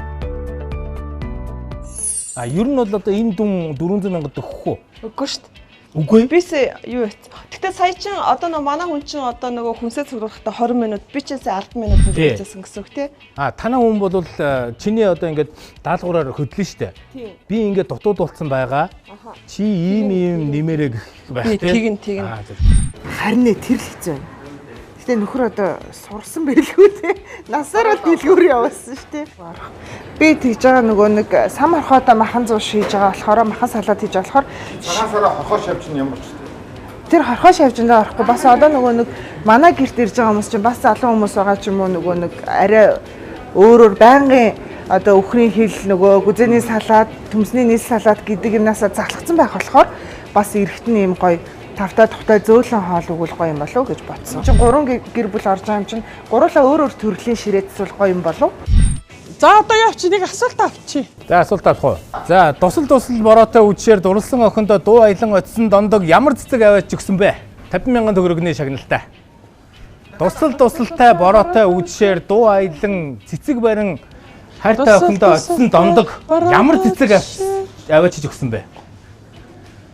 А ер нь бол одоо энэ дүн 400,000 өгөх үү? Үгүй шүү дээ. Үгүй. Бис юу вэ? Гэтэ сая чин одоо нөгөө манай хүн чин одоо нөгөө хүнсээ цуглуулахдаа 20 минут, би чинь сая 10 минутанд хийжсэн гэсэн үг тий. А танаа хүн бол чиний одоо ингээд даалгавраар хөдлөн штэ. Би ингээд дутууд болцсон байгаа. Чи ийм ийм нэмэрээ гэх байх тий. Тэгин тэгин. Харин нэ тэр л хэцүү байна. Гэтэ нөхөр одоо сурсан бэлгүү те. Насаараа дэлгүүр явуулсан шүү те. Би тэгж байгаа нөгөө нэг сам орхоодоо махан зур шийж байгаа болохоор махан салат хийж байгаа болохоор цагаан сараа хорхоо шавжин ямар ч тэр хорхоо шавжиндаа орохгүй бас одоо нөгөө нэг манай гэрт ирж байгаа хүмүүс чинь бас залуу хүмүүс байгаа ч юм уу нөгөө нэг арай өөрөөр байнгын одоо өхрийн хил нөгөө гүзээний салат, төмсний нийс салат гэдэг юмнасаа залхацсан байх болохоор бас эрэхт нь юм гоё тавтай тухтай зөөлөн хоол өгвөл гоё юм болов уу гэж бодсон. Чин гурван гэр бүл орж байгаа юм чинь гурлаа өөр өөр төрлийн ширээдсүүл гоё юм болов. За одоо явчих нэг асуулт авчи. За асуулт авах уу? За тусал тусал бороотой үдшээр дурлсан охиндоо дуу аялан очсон дондог ямар цэцэг аваач өгсөн бэ? 50,000 төгрөгийн шагналтай. Тусал тусалтай бороотой үдшээр дуу аялан цэцэг барин хайртай охиндоо очсон дондог ямар цэцэг аваач өгсөн бэ?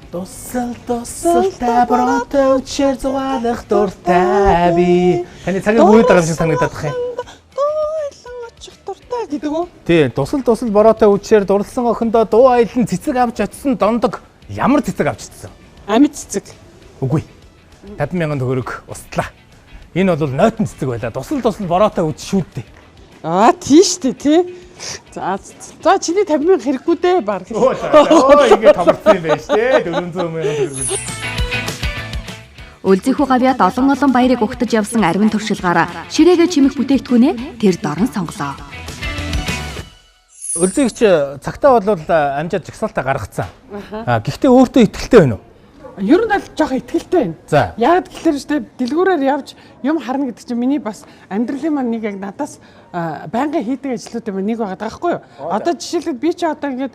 Тусал тусалтай бороотой үдшээр зугаалах дуртай би. Таны цагийг гүйд байгаа юм шиг санагдаад байх юм. Очих дуртай гэдэг үү? Тий, тусал тусал бороотой үдшээр дурлсан охиндоо дуу аялан цэцэг авч очсон дондог ямар цэцэг авч очсон? Амьд цэцэг. Үгүй. 50,000 төгрөг устлаа. Энэ бол нойтон цэцэг байлаа. Тусал тусал бороотой үз шүү дээ. Аа тийш дээ тий. За за чиний 50,000 хэрэггүй дээ баг. Өө ингэ томорцсон юм байна шүү дээ. 400,000 төгрөг. Үлзийнхүү гавьяат олон олон баярыг угтаж явсан аривын туршилгаараа ширээгээ чимэх бүтээгдэхүүнээ тэр дорн сонглоо. Үлзийгч цагтаа бол амжаад жагсаалтаа гаргацсан. Аа гэхдээ өөртөө итгэлтэй байна уу? Ер нь аль жоох итгэлтэй байна. За. Яг тэгэхээр штэ дэлгүүрээр явж юм харна гэдэг чинь миний бас амьдралын маань нэг яг надаас байнгын хийдэг ажлууд юм нэг байгаа байхгүй юу? Одоо жишээлбэл би чи одоо ингээд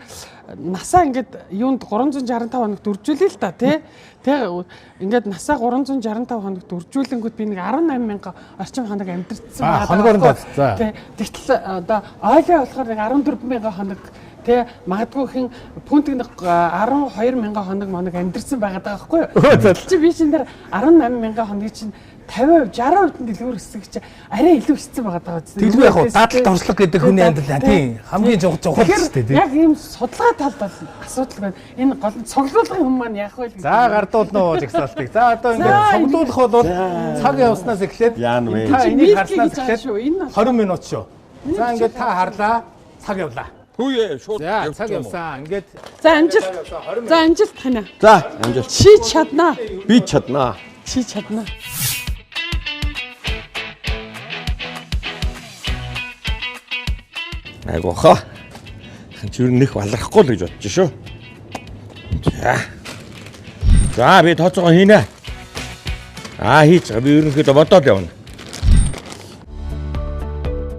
насаа ингээд юунд 365 хоногт үржүүлээ л та тий. Тэг ингээд насаа 365 хоногт үржүүлэнгүүт би нэг 18,000 орчим хоног амьдэрсэн байгаа. Хоногоор нь за. Тий. Тэгтэл одоо ойлоо болохоор нэг 14,000 хоног тэ магадгүй хэн пүнтг нэг 12,000 хоног моног амьдэрсэн байгаа даа байхгүй юу? Тэгэл чи би чин дээр 18,000 хоногийг чинь 50%, 60% нь дэлгүүр өссөн чи арай илүү өссөн байгаа даа. Дэлгүүр яг дадлал туршлага гэдэг хүний амьдрал тийм хамгийн чухал шүү дээ тийм. Яг ийм судалгаа талд бол асуудал байна. Энэ гол нь цуглуулгын хүн маань яах вэ? За гардуулна уу жагсаалтыг. За одоо ингээд цуглуулах бол цаг явснаас эхлээд та энийг харснаас эхлээд 20 минут шүү. За ингээд та харлаа, цаг явлаа. Хүүе шууд цаг явсан. Ингээд за амжилт. За амжилт хана. За амжилт. Чи чаднаа. Би чаднаа. Чи чаднаа. Айгуу хаа. Чи ер нь нэх балархгүй л гэж бодож шүү. За. За би тооцоогоо хийнэ. Аа хийж байгаа. Би ерөнхийдөө бодоод явна.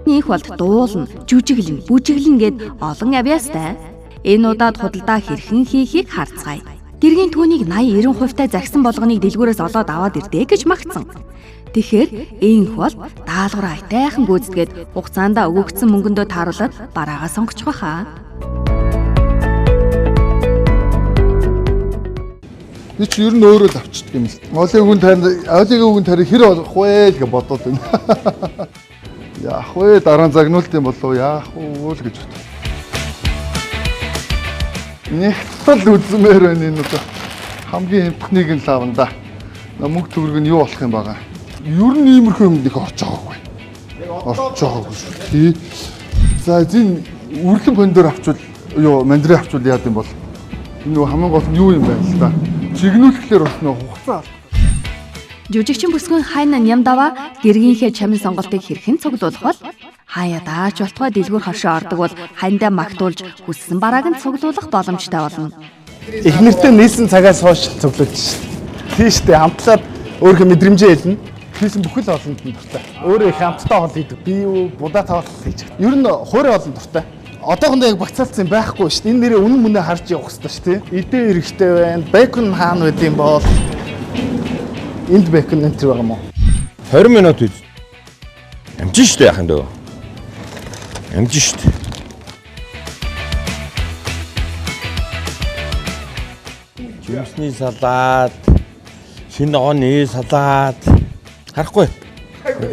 Их болд дуулна, жүжиглэн, бүжиглэн гэд олон авьяастай. Энэ удаад худалдаа хэрхэн хийхийг харцгаая. Гэргийн түүнийг 80-90% та загсан болгоныг дэлгүүрээс олоод аваад ирдэ гэж магтсан. Тэгэхээр энх бол даалгавраа айтайхан гүйцэтгээд хугацаандаа өгөгдсөн мөнгөндөө тааруулаад бараагаа сонгочих байхаа. Би чи ер нь өөрөө л авчдаг юм л. Олигийн үгэн тарих хэр болох вэ л гэж бодоод байна. Яах вэ? Дараа нь загнуулт юм болов яах вэ л гэж бод. Нэгтэл үзмээр байна энэ одоо. Хамгийн хямдхныг нь л авна да. Мөнгө төгрөг нь юу болох юм байгаа. Ер нь иймэрхүү юмд их орж байгаагүй. Орж байгаагүй шүү. Тий. За энэ үрлэн помидор авчвал юу мандарин авчвал яад юм бол энэ нөгөө хамгийн гол нь юу юм бэ л да. Чигнүүлэхлээр бас нөгөө хугацаа алдах. Жүжигчин бүсгүйн хайн нямдаваа гэргийнхээ чамин сонголтыг хэрхэн цуглуулах бол хаяа даач болтугай дэлгүүр хошоо ордог бол хандаа магтуулж хүссэн барааг нь цуглуулах боломжтой болно. Их нэртэй нийлсэн цагаас хойш цуглуулж шээ. Тийм шүү дээ. Хамтлаад өөрийнхөө мэдрэмжээ хэлнэ. Хийсэн бүхэл хоолнд нь дуртай. Өөрөө их амттай хоол хийдэг. Би юу будаа тоол хийж. Ер нь хуурай хоолнд дуртай. Одоохондоо яг багцаалцсан байхгүй шүү дээ. Энэ нэрээ үнэн мөнөө харж явах хэрэгтэй шүү дээ. Идэ эрэхтэй байна. Бэкон хаана байд юм бол? Энд бэкон энэ төр байгаа юм уу? 20 минут үз. Амжин шүү дээ яхан дөө. Амжин шүү дээ. Жимсний салат, шинэ ногооны салат. Харахгүй.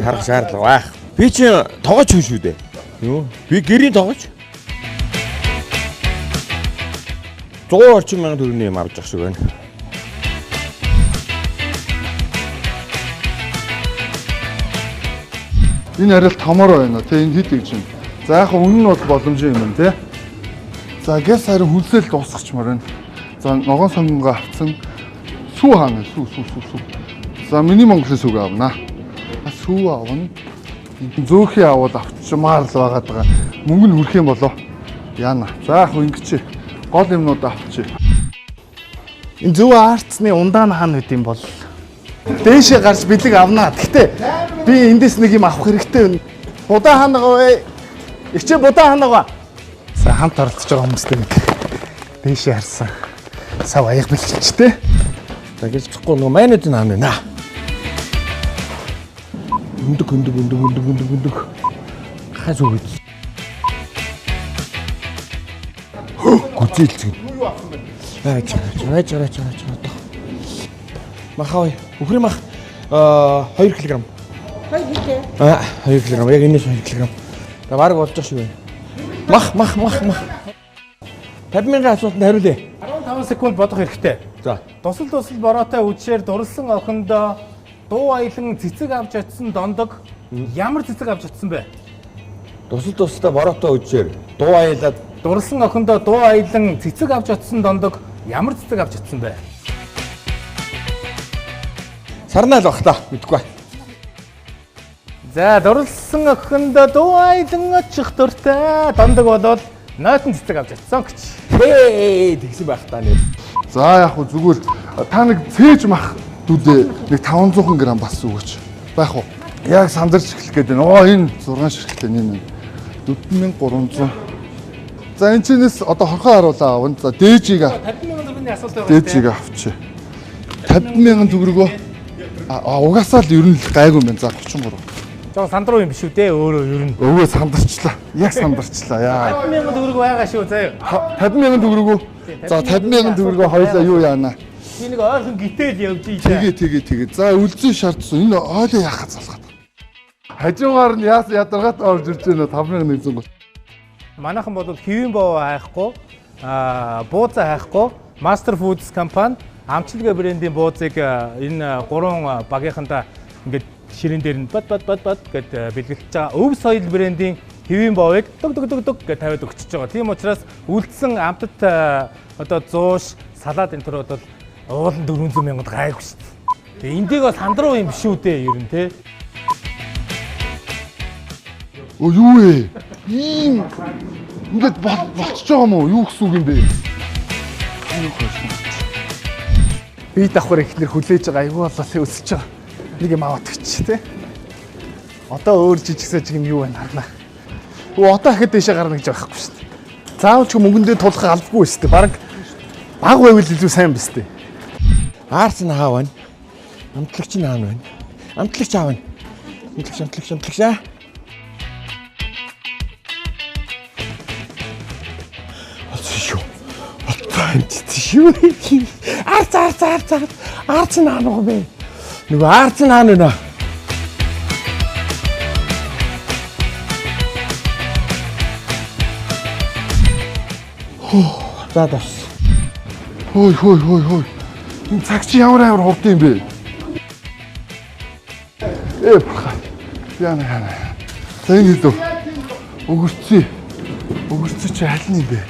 Харах шаардлага байх. Би чи тогооч хүн шүү дээ. Юу? Би гэрийн тогооч. 100 орчим мянган төгрөгийн юм авч явах шиг байна. Энэ арай л томор байна. Тэ энэ хэд гэж юм. За яг үнэн нь бол боломжийн юм байна, тэ. За гэс харин хүлсэл дуусгачмаар байна. За ногоон сонгонго авцсан. Сүү хаана? Сүү сүү сүү сүү. За миний Монголын сүг авна. Сүү авна. Зөөхий аваад авчмаар л байгаад байгаа. Мөнгө нь хүрэх юм болоо. Яана. За яг ингэж гол юмнууд авчи. Энэ зөв арцны ундаа нь хаана байд юм бол? Дээшээ гарч бэлэг авнаа. Гэхдээ би эндээс нэг юм авах хэрэгтэй байна. Будаа хаана байгаа вэ? Ичээ будаа хаана байгаа? За хамт оролцож байгаа хүмүүстэй нэг дээшээ харсан. Сав аяг бэлчилж тээ. За гэж чихгүй нөгөө майнууд нь хаана байна? Өндөг өндөг өндөг өндөг өндөг өндөг. Хаа зүг үз. Гүзээлцгэн. Байж байгаа. Байж байгаа. Байж байгаа. Мах авъя. Үхрийн мах 2 кг. 2 кг. Аа 2 кг. Яг энэс 2 кг. За бараг болж байгаа шиг байна. Мах мах мах мах. 50,000 асуултанд хариулъя. 5 секунд бодох хэрэгтэй. За. Тусал тусал бороотой үдшээр дурлсан охиндоо дуу аялан цэцэг авч очисон дондог ямар цэцэг авч очисон бэ? Тусал тусалтай бороотой үдшээр дуу аялаад дурлсан охиндоо дуу аялан цэцэг авч очисон дондог ямар цэцэг авч очисон бэ? Сарнаа л бах та мэдгүй. За, дурлсан охиндоо дуу аялан очих дуртай дондог болвол нойтон цэцэг авч очисон гэж. Хээ тэгсэн байх та нэр. За яг хөө зүгээр та нэг цээж мах дүдээ нэг 500 г бас өгөөч. Байх уу? Яг сандарч эхлэх гээд байна. Оо энэ 6 ширхэлтэй нэ. 4300. За энэ чинээс одоо хорхоо харуулаа авна. За дээжийг 50,000 төгрөгийн асуулт байгаа. Дээжийг авчи. 50,000 төгрөгөө угаасаа л ер нь л гайгүй юм байна. За 33. Жон сандруу юм биш үү те өөрөө ер нь. Өвөө сандарчлаа. Яг сандарчлаа. Яа. 50,000 төгрөг байгаа шүү заяа. 50,000 төгрөгөө. За 50,000 төгрөгөө хоёлаа юу яана? Би нэг ойрхон гिтэл явж ийж. Тэгээ тэгээ тэгээ. За үлзий шаардсан. Энэ ойлоо яхах залгаад. Хажуугаар нь яас ядаргаад орж ирж байна 5130. Манайхан бол хэвийн боо хайхгүй, бууцаа хайхгүй, Master Foods компани амчилгээ брендийн бууцыг энэ гурван багийнхандаа ингээд ширээн дээр нь бат бат бат бат гэд бэлгэлж байгаа. Өв соёл брендийн хэвийн боовыг дөг дөг дөг дөг гэж тавиад өгчөж байгаа. Тийм учраас үлдсэн амтат одоо зууш, салаад энэ төр бол уулын 400 мянганд гайгүй шүү дээ. Тэгээ эндийг бас сандруу юм биш үү дээ ер нь те. Өө юу вэ? Ийм ингээд болчихж байгаа юм уу? Юу гэсэн үг юм бэ? Би давхар ихнэр хүлээж байгаа айгүй болоо өсөж байгаа. Нэг юм аваад өгч тий. Одоо өөр жижиг сажиг юм юу байна харна. Өө одоо ахад дэшээ гарна гэж байхгүй шүү дээ. Заавал ч мөнгөндөө тулах албагүй шүү дээ. Бараг баг байвал илүү сайн биз дээ. Аарц нь хаа байна? Амтлагч нь хаана байна? Амтлагч аав байна. Амтлагч амтлагч аа. Олсон шүү. Олцоо амтсан шүү. Аарц аарц аарц аарц аарц нь хаана байгаа бэ? Нөгөө аарц нь хаана байна? За дас. Хөөй хөөй хөөй хөөй. Энэ цаг чи ямар амар хурд юм бэ? Бурхан. Яна яна. За энэ хэлв. Өгөрцөө. Өгөрцөө чи аль нь юм бэ?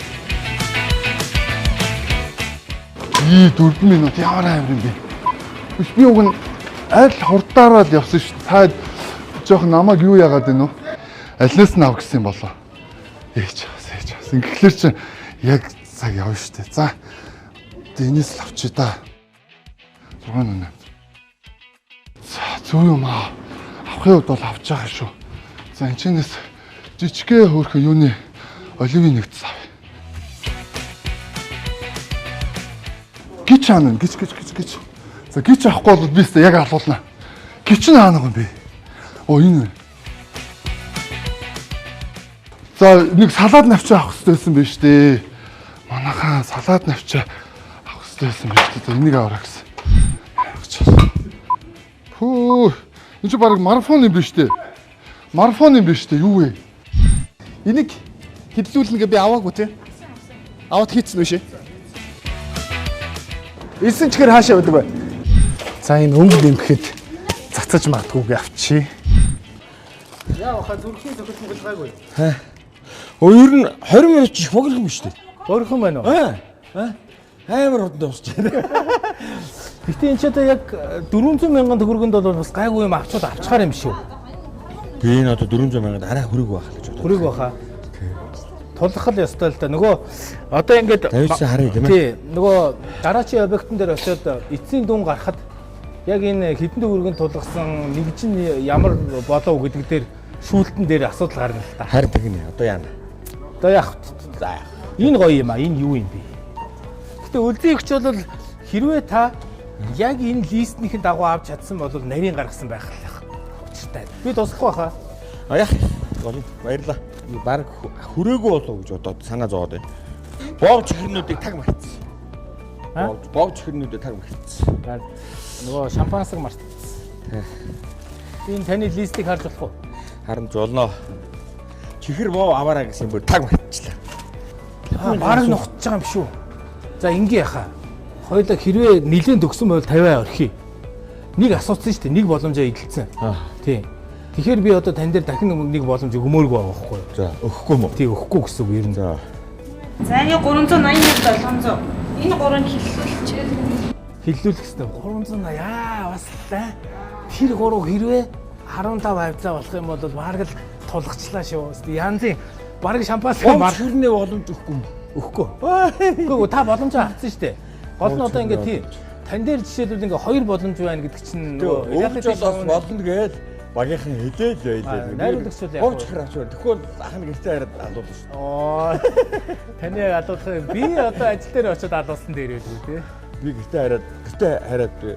Ий 4 минут ямар амар юм бэ? Биш би уг нь аль хурдаараа л явсан шүү. Та жоох намайг юу яагаад байна вэ? Алинаас нь ав гэсэн юм болоо. Ээж бас ээж бас. Ингэхлээр чи яг цаг явна шүү дээ. За энэс л авчи та. 6 8. За зөв юм аа. Авахын хувьд бол авч байгаа шүү. За энэ чинээс жижигхэн хөөрхөн юуны оливын нэгдс авъя. Гिच аана гिच гिच гिच гिच. За гिच авахгүй бол би яг алуулна. Гिच нь хаана юм бэ? Оо энэ. За нэг салаад навчаа авах хэрэгтэй байсан биш үү? Манайхаа салаад навчаа авах хэрэгтэй байсан биш үү? За энийг аваарай гэсэн. Хөө, энэ чи баг марафон юм биш үү? Марафон юм биш үү? Юу вэ? Энийг хэдлүүлнэ гэ би аваагүй те. Аваад хийцэн үү шээ? Элсэн чихэр хаашаа байдаг вэ? За энэ өнгө нэмэхэд цацаж магадгүй авчи. Яа баха зүрхний зохил мөгөл гайгүй. Өө ер нь 20 минут ч их богино юм шүү дээ. Богино байна уу? Аа. Амар хурдан дуусч байна. Гэтэ энэ ч одоо яг 400 мянган төгрөгөнд бол бас гайгүй юм авчуул авчгаар юм шүү. Би энэ одоо 400 мянганд арай хүрээгүй байх л гэж бодлоо. Хүрээгүй баха. Тулах л ёстой л да. Нөгөө одоо ингээд 59 харъя тийм ээ. Тий. Нөгөө дараачийн объектын дээр очиод эцсийн дүн гарахад яг энэ хэдэн төгрөгөнд тулгасан нэг чинь ямар болов гэдэг дээр шүүлтэн дээр асуудал гарна л та. Харин тэгнэ. Одоо яана. Одоо яах вэ? За яах. Энэ гоё юм а. Энэ юу юм бэ? Гэтэ үлзий ихч бол хэрвээ та яг энэ листнийхэн дагуу авч чадсан бол нарийн гаргасан байх л учиртай. Би туслах байхаа. А яах. Гоё. Баярлалаа. Бараг хүрээгүй болов гэж бодоод санаа зовоод байна. Бов чихрнүүдийг таг мартсан. Бов чихрнүүдийг таг мартсан. Нөгөө шампансаг мартсан. Энэ таны листийг харж болох уу? Харан золноо. Чихэр бов аваараа гэсэн бүр таг мартчихлаа. Бараг нухаж байгаа юм шүү. За ингээ яхаа. Хоёлаа хэрвээ нилээн төгсөн байвал 50-аа орхий. Нэг асуусан шүү дээ. Нэг боломжоо эдэлсэн. Тийм. Тэгэхээр би одоо тань дээр дахин нэг боломж өгмөөргүй байгаа байхгүй юу? За, өгөхгүй юм уу? Тийм, өгөхгүй гэсэн үг ер нь. За. За энэ 381 700. Энэ гурвыг хиллүүлчихээ. Хиллүүлэх хэрэгтэй. 380 яа бас л та. Тэр гурав хэрвээ 15 хавцаа болох юм бол бараг л тулгачлаа шүү. Янзын бараг шампанское Гомч хүрнээ боломж өгөхгүй юм. Өгөхгүй. Үгүй та боломжоо авсан шүү дээ. Гол нь одоо ингээ тий. Тань дээр жишээлбэл ингээ хоёр боломж байна гэдэг чинь Нөгөө reality өмч бол show-ны- болно гээл багийнхан хэлээл байлаа. Найруулагч бол яг Гомч хэр авчвар. Тэгэхгүй бол ах нь гэртээ хараад алуулна шүү. Оо. Таны алуулах юм. Би одоо ажил дээр очиод алуулсан дээр байлгүй тий. Би гэртээ хараад би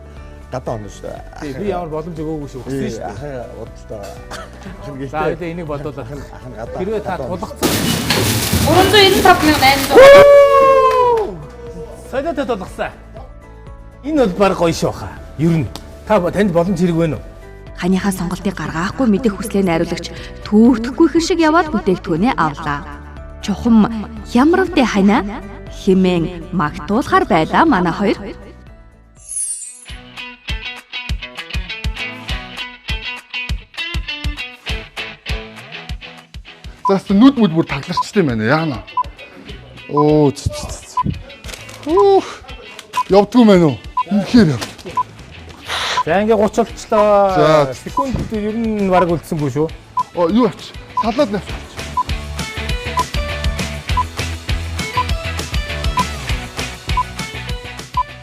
гадаа онно шүү дээ. Тий, би ямар боломж өгөөгүй шүү. Өгсөн шүү дээ. Ахаа бодлоо. Ах нь гэртээ. За хоёлаа энийг бодуулах. Ах нь гадаа. Хэрвээ та тулгацсан 395 800. Солиотой тулгасан. Энэ бол баг гоё шүү хаа. Ер нь та танд боломж хэрэг байна уу? Ханыхаа сонголтыг гаргаахгүй мэдэх хүслээ найруулагч түүхтэхгүй хэр шиг яваад бүтээгдэхүүнээ авлаа. Чухам хямравдэ ханаа химэн магтуулахар байлаа манай хоёр. За хэвээ нүд мүд бүр тагларчтай юм байна. Яана. Оо ц ц ц. Хүүх. Явдгүй мэн үү? Үнэхээр яв. За ингээ 30 болчлоо. За. Секунд ер нь бараг үлдсэнгүй шүү. Оо юу авч? Салаад навч.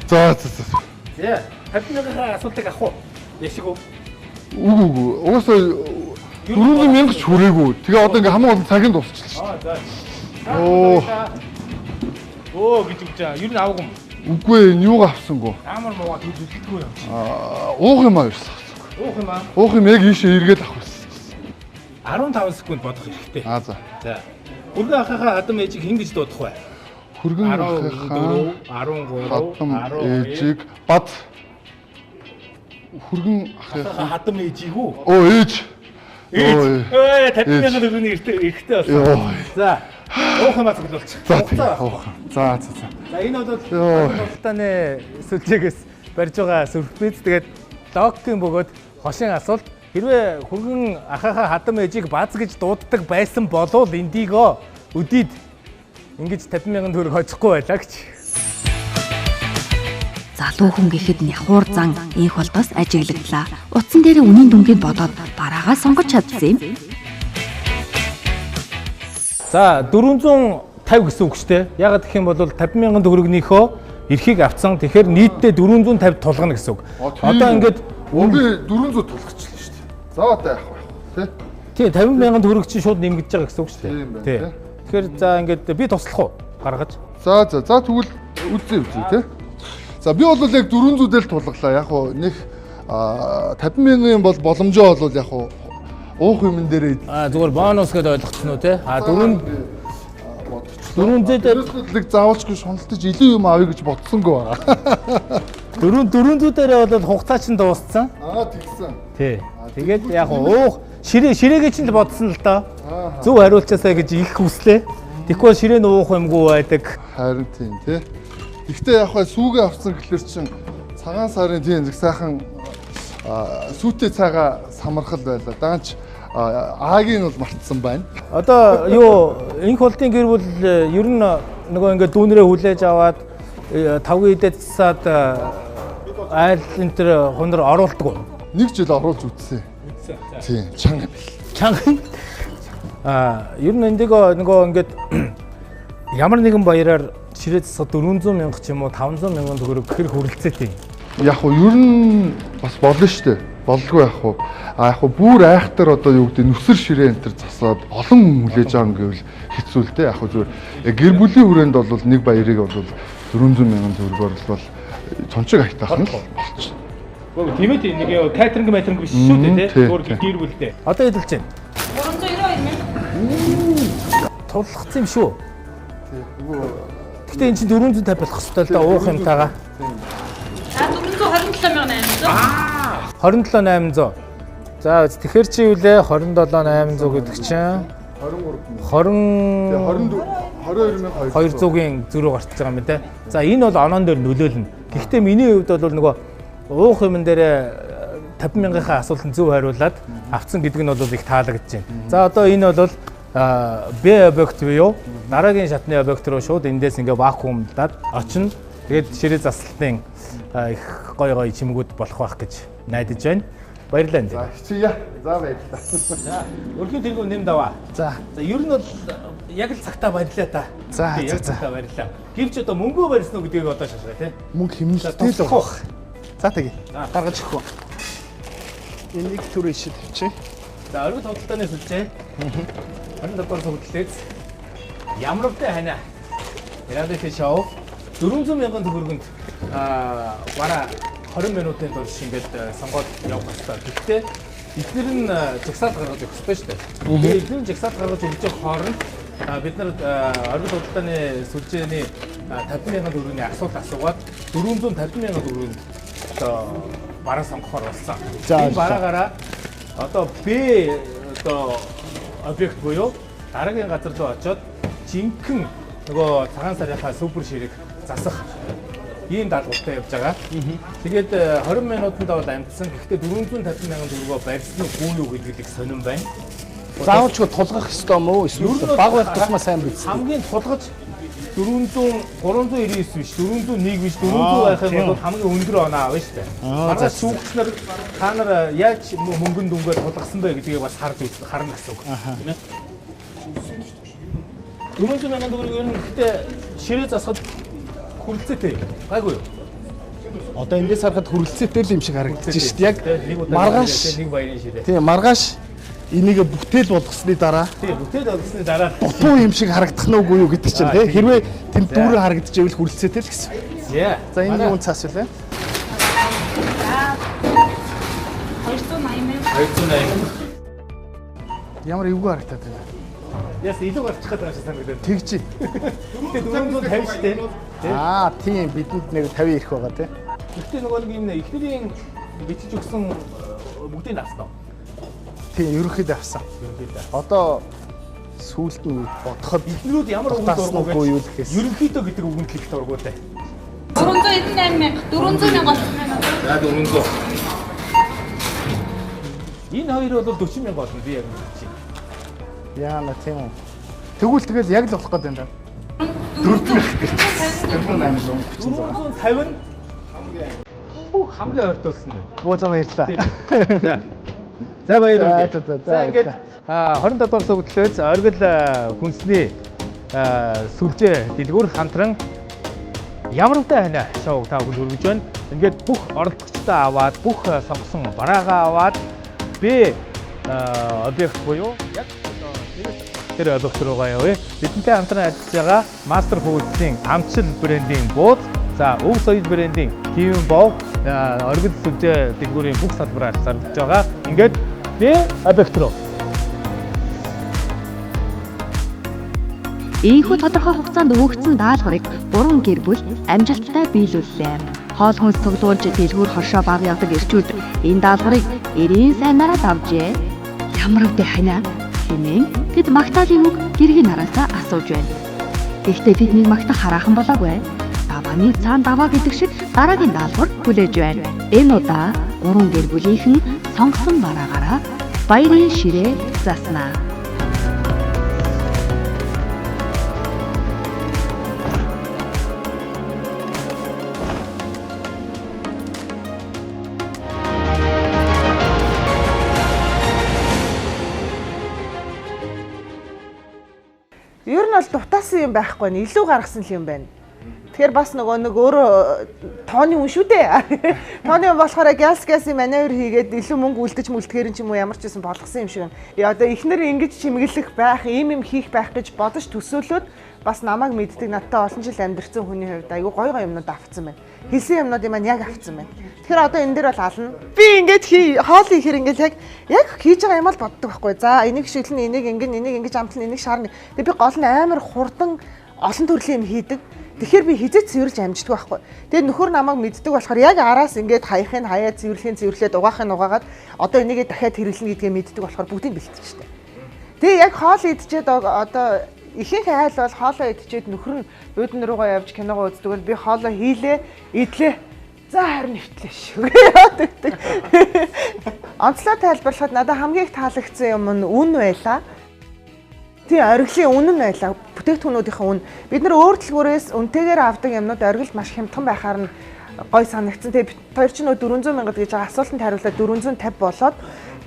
За за за. За 50 мянган асуултыг авах уу? Яшиг үү? Үгүй үгүй. Угаасаа 400 мянга ч хүрээгүй. Тэгээ одоо ингээ хамгийн гол нь цагийн дуусчихлаа шүү. Аа за. Оо. Оо гэж үгж байгаа. Ер нь авах юм. Үгүй ээ, энэ юугаа авсангүй. Ямар муугаа төлөвлөлтгүй юм чи. Аа, уух юм аа ерөөсөө. Уух юм аа. Уух юм яг ийшээ эргээд авах байсан. 15 секунд бодох хэрэгтэй. Аа за. За. Хүргэн ахыхаа хадам ээжийг хэн гэж дуудах вэ? Хүргэн 14, 13, хадам 12. ээжийг бад хүргэн ахыхаа Хадам ээжийг үү? Оо ээж. Ээж. Ой. Ой, 50 мянган төгрөгийн эрхтэй эрхтэй болсон. Йоо. За. Уух юм аа цоглуулчих. За тийм уух. За за за. За энэ бол Йоо. худалдааны сүлжээгээс барьж байгаа сюрприз. Тэгээд логикийн бөгөөд хошин асуулт. Хэрвээ хүргэн ахыхаа хадам ээжийг баз гэж дууддаг байсан болвол эндийгөө өдийд ингэж 50 мянган төгрөг хожихгүй байлаа гэж. Залуу хүн гэхэд няхуур зан инх болдоос ажиглагдлаа. Утсан дээр үнийн дүнгийг бодоод бараагаа сонгож чадсан юм. За 450 гэсэн үг шүү дээ. Ягаад гэх юм бол 50 мянган төгрөгнийхөө эрхийг авцсан. Тэгэхээр нийтдээ 450 тулгана гэсэн үг. Одоо ингээд би 400 тулгачлаа шүү дээ. За одоо яах вэ? Тэ? Тий 50 мянган төгрөг чинь шууд нэмэгдэж байгаа гэсэн үг шүү дээ. Тийм байна, Тий. тий. Тэгэхээр за ингээд би туслах уу? Гаргаж. За за за тэгвэл үзье үзье тэ. За би бол яг 400 дээр л тулгалаа. Яг уу нэг 50 мянган бол боломжоо бол яг уу уух юмн дээрээ А зүгээр бонус гэдээ ойлгоцсон уу те? А дөрөв дөрөв дээр л заавалчгүй шуналтаж илүү юм авъя гэж бодсонгүй байгаа. дөрөв 400 дээрээ бол хугацаа чинь дууссан. Аа тэгсэн. Тий. Тэгээд яг уух ширээ ширээгээ чинь л бодсон л доо. Зөв хариулчаасаа гэж их хүслээ. Тэгэхгүй бол ширээ нь уух юмгүй байдаг. Харин тийм тий. Гэхдээ яг хаа сүүгээ авсан гэхэлэр чинь цагаан сарын тийм нэг сайхан сүүтэй цайгаа самархал байлаа. Даанч аагийн бол мартсан байна. Одоо юу инх болтын гэр бүл ер нь нөгөө ингээд дүүнрээ хүлээж аваад тавгийн идэ цаад айл энэ төр хунар оруулдаг уу? Нэг жил оруулж үзсэн. Тийм, чанга юм бэл. Чанга. Аа, ер нь эндийг нөгөө ингээд ямар нэгэн баяраар ширээ засах 400 мянга ч юм уу 500 мянган төгрөг хэр хүрэлцээтэй юм. Яг уу ер нь бас болно шүү дээ. Болдгоо яг уу. А яг уу бүр айхтар одоо юу гэдэг нүсэр ширээ энэ төр засаад олон хүн хүлээж аав гэвэл хэцүү л дээ. Яг уу зүгээр гэр бүлийн хүрээнд бол нэг баярыг бол 400 мянган төгрөгөөр л бол цончиг айтаах нь л болчихно. Үгүй тийм ээ нэг юу катеринг материнг биш шүү дээ тий. Зүгээр гэр бүлтэй. Одоо хэдэлж байна. 392 мянга. Тулгацсан юм шүү. Гэтэ эн чинь 450 болох хэвээр л да уух юмтайгаа. За 427 800. 27800. За тэгэхээр чи юу лээ 27800 гэдэг чинь 23 22 200-ийн зөрүү гарч байгаа юм те. За энэ бол оноон дээр нөлөөлнө. Гэхдээ миний хувьд бол нөгөө уух юмн дээр 50 мянгийнхаа асуултанд зөв хариулаад авцсан гэдэг нь бол их таалагдж байна. За одоо энэ бол Б объект буюу дараагийн шатны объект руу шууд эндээс ингээ вакуумдаад очино. Тэгээд ширээ заслалтын их гой гой чимгүүд болох байх гэж найдаж байна. Баярлалаа. За хичээе. За баярлалаа. За өрхийн тэргүүн нэм даваа. За. За ер нь бол яг л цагтаа баярлалаа та. За яг цагтаа баярлалаа. Гэвч одоо мөнгөө барьсан уу гэдгийг одоо шашгаа тий. Мөнгө хэмнэлттэй л байх. За тэгье. Гаргаж өгөх үү. Энийг түр ишид тавьчих. За оргил худалдааны сүлжээ. 27 дугаар цуглалээс ямарвтай ханаа. Reality show 400 мянган төгрөгөнд бараа 20 минутын турш ингээд сонгоод явах хэрэгтэй. Гэхдээ эдгээр нь жагсаалт гаргаж өгөх ёстой шүү дээ. Тэгээд эдгээр нь жагсаалт гаргаж өгч байгаа хооронд бид нар оргил худалдааны сүлжээний 50 мянган төгрөгийн асуулт асуугаад 450 мянган төгрөгөнд одоо бараа сонгохоор болсон. Энэ бараагаараа одоо Б одоо объект буюу дараагийн газар руу очиод жинхэнэ нөгөө цагаан сарынхаа супер ширэг засах ийм даалгавартай явж байгаа. Тэгээд 20 минутанд бол амжсан. Гэхдээ 450 мянган төгрөгөө барьсан уу юу гэдэг их сонирн байна. Заавалчгүй тулгах ёстой юм уу? Эсвэл баг байх тусмаа сайн биз. Хамгийн тулгаж 400 399 биш, 401 биш, 400 байх юм бол хамгийн өндөр оноо авна шүү дээ. Маргааш шүүгч нар та нар яаж мөнгөн дүнгээ тулгасан бэ гэдгийг бас харж харна гэсэн үг. Тийм ээ. 400 мянган төгрөг ер нь гэхдээ ширээ засахад хүрэлцээтэй. Гайгүй юу? Одоо эндээс харахад хүрэлцээтэй л юм шиг харагдаж шүү дээ. Яг маргааш нэг баярын ширээ. Тийм, маргааш энийг бүтээл болгосны дараа тийм, бүтээл болгосны дараа дутуу юм шиг харагдах нь үгүй юу гэдэг чинь тий. Хэрвээ тэнд дүүрэн харагдчихвэл хүрэлцээтэй л гэсэн. За энэ юун цаас вүлээ? 280 мянга. 280. Ямар эвгүй харагдаад байна. Яс илүү гарчих гээд байгаа шиг санагдаад. Тэгж. Гэтэ 450 шүү дээ. Аа тийм, бидэнд нэг 50 ирэх байгаа тий. Гэтэ нөгөө нэг юм эхнэрийн бичиж өгсөн бүгдийг авсан уу? Тийм, ерөнхийдөө авсан. Одоо сүүлд нь бодоход эхнэрүүд ямар үгэнд дургу юу гэхээс ерөнхийдөө гэдэг үгэнд л их дургуйтай. 498 мянга, 400 мянга болсон байна. За 400. Энэ хоёр бол 40 мянга болно би яг мэдчихэв. Яана тийм үү. Тэгвэл тэгэл яг л болох гээд байна да. 480 450 хамгийн ойртуулсан. Буу за баярлалаа. За баярлалаа. За ингээд 27 дугаар цуглалаас оргил хүнсний сүлжээ дэлгүүр хамтран ямарвтай ханаа шоуг та бүхэнд хүргэж байна. Ингээд бүх оролцогчдоо аваад, бүх сонгосон бараагаа аваад Б объект буюу яг тэр объект руугаа явъя. Бидэнтэй хамтран ажиллаж байгаа Master Foods-ийн амчил брендийн бууз, за Өв соёл брендийн Кивэн бов, оргил сүлжээ дэлгүүрийн бүх салбараар зарлаж байгаа. Ингээд Б объект руу. Ийхүү тодорхой хугацаанд өгөгдсөн даалгаврыг 3 гэр бүл амжилттай биелүүллээ. Хоол хүнс цуглуулж дэлгүүр хоршоо баг явдаг эрчүүд энэ даалгаврыг эрийн сайнаараа давжээ. Ямар өвдөө ханаа хэмээн тэд магтаалын үг гэргийн нараасаа асууж байна. Гэхдээ тэднийг магтах хараахан болоогүй. Давааны цаан даваа гэдэг шиг дараагийн даалгавар хүлээж байна. Энэ удаа 3 гэр бүлийнхэн сонгосон бараагаараа баярын ширээ заснаа. Ер нь бол дутаасан юм байхгүй нь илүү гаргасан л юм байна. Тэгэхээр бас нөгөө нэг өөрөө тооны үн шүү дээ. Тооны үн болохоор газ газын маневр хийгээд илүү мөнгө үлдэж мүлдэхээр ч юм уу ямар ч байсан болгосон юм шиг байна. Одоо эхнэр ингэж чимэглэх байх, ийм юм хийх байх гэж бодож төсөөлөөд бас намайг мэддэг надтай олон жил амьдарсан хүний хувьд айгүй гой гой юмнууд авцсан байна. Хэлсэн юмнуудын маань яг авцсан байна. Тэгэхээр одоо энэ дээр бол ална. Би ингэж хоол хийхэр ингэж яг хийж байгаа юм л боддог байхгүй. За энийг шиглэн, энийг ингэн, энийг ингэж амтлан, энийг шаарна. Тэгээ би гол нь амар хурдан олон төрлийн юм хийдэг. Тэгэхээр би хизээч цэвэрлж амждаг байхгүй. Тэгээ нөхөр намайг мэддэг болохоор яг араас ингээд хаяхын хаяа цэвэрлэхийн цэвэрлээд угаахын угаагаад одоо энийгээ дахиад хэрэглэнэ гэдгээ мэддэг болохоор бүгдийг бэлтгэжтэй. Тэгээ яг хоол идчихэд одоо ихэнх айл бол хоолоо идчихэд нөхөр нь буудан руугаа явж киногоо үздэг бол би хоолоо хийлээ, идлээ. За харин нэвтлээ шүү. Яадаг. Онцлог тайлбарлахад надад хамгийн их таалагдсан юм нь үн байлаа. Тий, оргилын үн нь байлаа. Бүтээгдэхүүнүүдийн үн. Бид нар өөр дэлгүүрээс үнэтэйгээр авдаг юмнууд оргилд маш хямдхан байхаар нь гой санагдсан. Тэгээ бид хоёр чинь 400 мянга гэж байгаа асуултанд хариулаад 450 болоод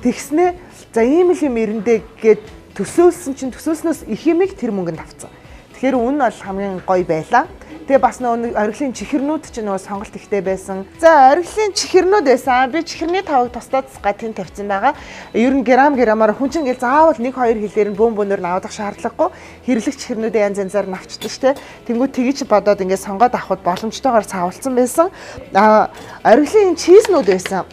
тэгснээ за ийм л юм ирэндээ гэд төсөөлсөн чинь төсөөлснөөс их юмыг тэр мөнгөнд авцсан. Тэгэхээр үн бол хамгийн гоё байлаа. Тэгээ бас нөгөө оргилын чихэрнүүд чинь нөгөө сонголт ихтэй байсан. За оргилын чихэрнүүд байсан. Би чихэрний тавыг тусдаа гатын тавьсан байгаа. Ер нь грамм граммаар хүн чинь ингээл заавал 1 2 хилээр нь бөөн бөөнөр нь авах шаардлагагүй. Хэрэглэх чихэрнүүдээ янз янзаар нь авчдаг штэ. Тэнгүү тэгж бодоод ингээд сонгоод авахд боломжтойгоор цаавалцсан байсан. А оргилын чизнүүд байсан.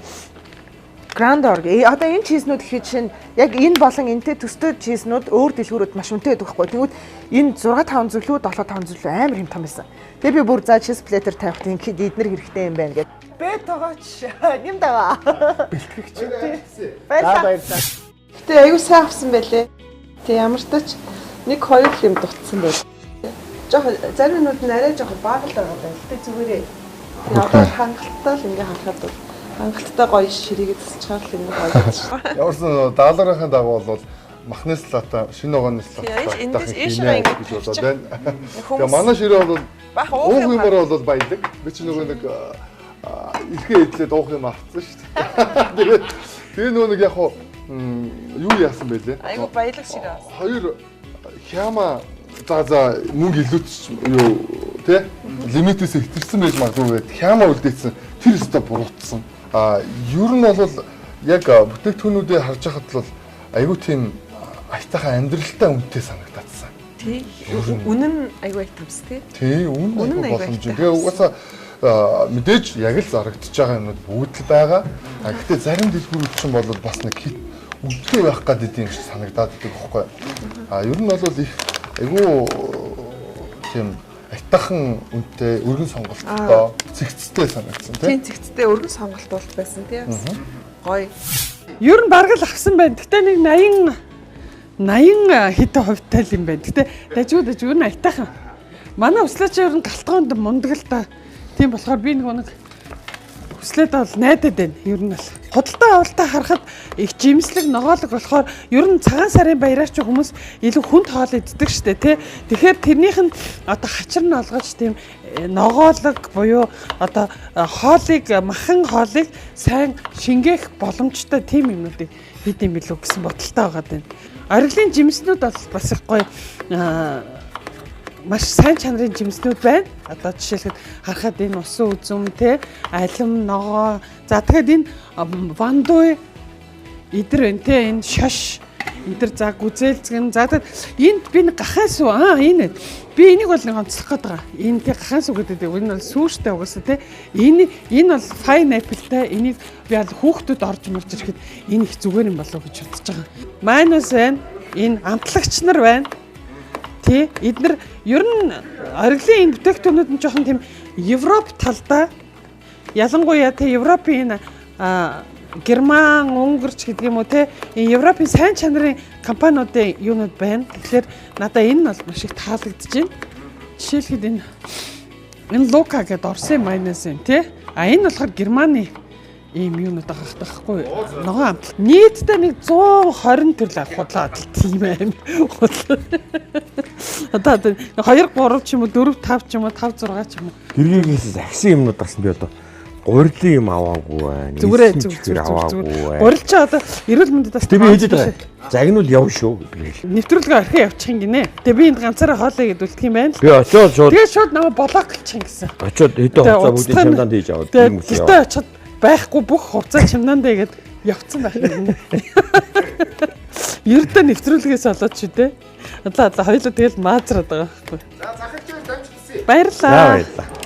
Grand Org. Одоо энэ чизнүүд гэхэд чинь яг энэ болон энтэй төстэй чизнүүд өөр дэлгүүрүүд маш үнэтэй байдаг байхгүй. Тэнгүүд энэ 6 5 зүлүү 7 5 зүлүү амар хямдхан байсан. Тэгээ би бүр за чиз платер тавих тэгэхэд эднэр хэрэгтэй юм байна гэд. Бэ тогооч нэм даваа. Бэлтгэгч. Баярлалаа. Баярлалаа. Гэтэ аюу сайн авсан байлээ. Тэг ямар ч тач нэг хоёр л юм дутсан байл. Жохо зарим юмнууд нь арай жоохон бага л байгаа байна. Гэтэ зүгээрээ. Тэг одоо хангалттай л ингээ харахад бол хангалттай гоё ширээгээ засчихаар л ингээ гоё гэж. Ямар ч даалгаврын дагуу бол махны салата, шинэ ногооны салата Эндээс ийшээ ингэ гэж бодоод байна. Тэгээ манай ширээ бол уух юмар бол баялаг. Би чи нөгөө нэг ирэхээ идлээд уух юм авцсан шүү дээ. Тэгээ нөгөө нэг яг хуу юу яасан бэ лээ? Айгу баялаг ширээ. Хоёр хяма за мөнгө илүүч юу тэ лимитээс хэтэрсэн байж магадгүй гээд хяма үлдээсэн. Тэр өстө буруутсан. А ер нь бол яг бүтээгдэхүүнүүдээ харж байхад бол айгүй тийм аятайхан амьдралтай үнэтэй санагдаадсан. Тий. Үнэн нь айгүй айтамс тий. Тий, үнэн айгүй боломж. Тэгээ угаасаа мэдээж яг л зарагдчихж байгаа юмнууд бүгд л байгаа. А гэхдээ зарим дэлгүүрүүд чинь бол бас нэг хит үнэтэй байх гэдэг юм шиг санагдаад байдаг байхгүй. А ер нь бол их айгүй тийм аятайхан үнэтэй өргөн сонголттой цэгцтэй санагдсан тийм. Цэгцтэй өргөн сонголт болт байсан тийм. Гоё. Ер нь бараг л авсан байна. Гэтэ нэг 80 хэдэн хувьтай л юм байна. Гэтэ дажгүй нь аятайхан. Манай өслөөч ер нь галтгоонд мундаг л та. Тийм болохоор би нэг хүслээд бол найдаад байна. Ер нь бол худалдаа авалтаа харахад их жимслэг ногоолог болохоор ер нь цагаан сарын баяраар чи хүмүүс илүү хүнд хоол иддэг штэ тий. Тэгэхээр тэрнийх нь одоо хачир нь олгож тийм ногоолог буюу одоо хоолыг махан хоолыг сайн шингээх боломжтой тийм юмнуудыг хийд юм билүү гэсэн бодолтой байгаа даа. Оргилын жимснүүд бол бас их гоё маш сайн чанарын жимснүүд байна. Одоо жишээлхэд харахад энэ усан үзүм те алим ногоо. За тэгэхээр энэ вандуй эдэр байна те энэ шош эдэр за гүзээлзгэн. За тэгэхээр энд би нэг гахаан сүү энэ би энийг бол нэг онцлох гээд байгаа. Энэ те гахаан сүү гэдэг энэ бол сүүштэй угаасаа те энэ бол pineapple-тай энийг би аль хүүхдүүд орж марж ирэхэд энэ их зүгээр юм болов уу гэж бодож байгаа. Майнус байна. Энэ амтлагч нар байна. Тий, эднэр ер нь оргилын энэ бүтээгдэхүүнүүд нь жоохон тийм Европ талдаа ялангуяа тий Европын энэ Герман, Унгарч гэдэг юм уу тий энэ Европын сайн чанарын компаниудын юунууд байна. Тэгэхээр надаа энэ нь бол маш их таалагдж байна. Жишээлхэд энэ Лука гэдэг Орсын майонез юм тий. А энэ болохоор Германы ийм юунууд байгаа байхгүй ногоон амтлал. Нийтдээ нэг 120 төрөл худлаа тийм аим. Одоо 2 3 ч юм уу 4 5 ч юм уу 5 6 ч юм уу. Гэргээс захисан юмнууд гарсан би одоо гурилын юм аваагүй байна. Зүгээрээ зүг. Гурил чи одоо эрүүл мэндэд бас би хэлээд байгаа. Загнуул яв шүү гэх. Нэвтрүүлгээ орхин явчих юм гинэ. Тэгээ би энд ганцаараа хоолой гэдээ үлдэх юм байна л. Би очиод шууд. Тэгээ шууд намайг блоклчих юм гэсэн. Очиод хэдэн хугацаа бүгдийг чамдаанд хийж аваад юм үсэ. Тэгээ очиход байхгүй бүх хувцас чамнаандаа гээд явцсан байх юм. Ердөө нэвтрүүлгээс олоод ч үү те. Одоо хоёулаа тэгэл маазраад байгаа байхгүй. За захирч дамжчихсан. Баярлалаа. За баярлалаа.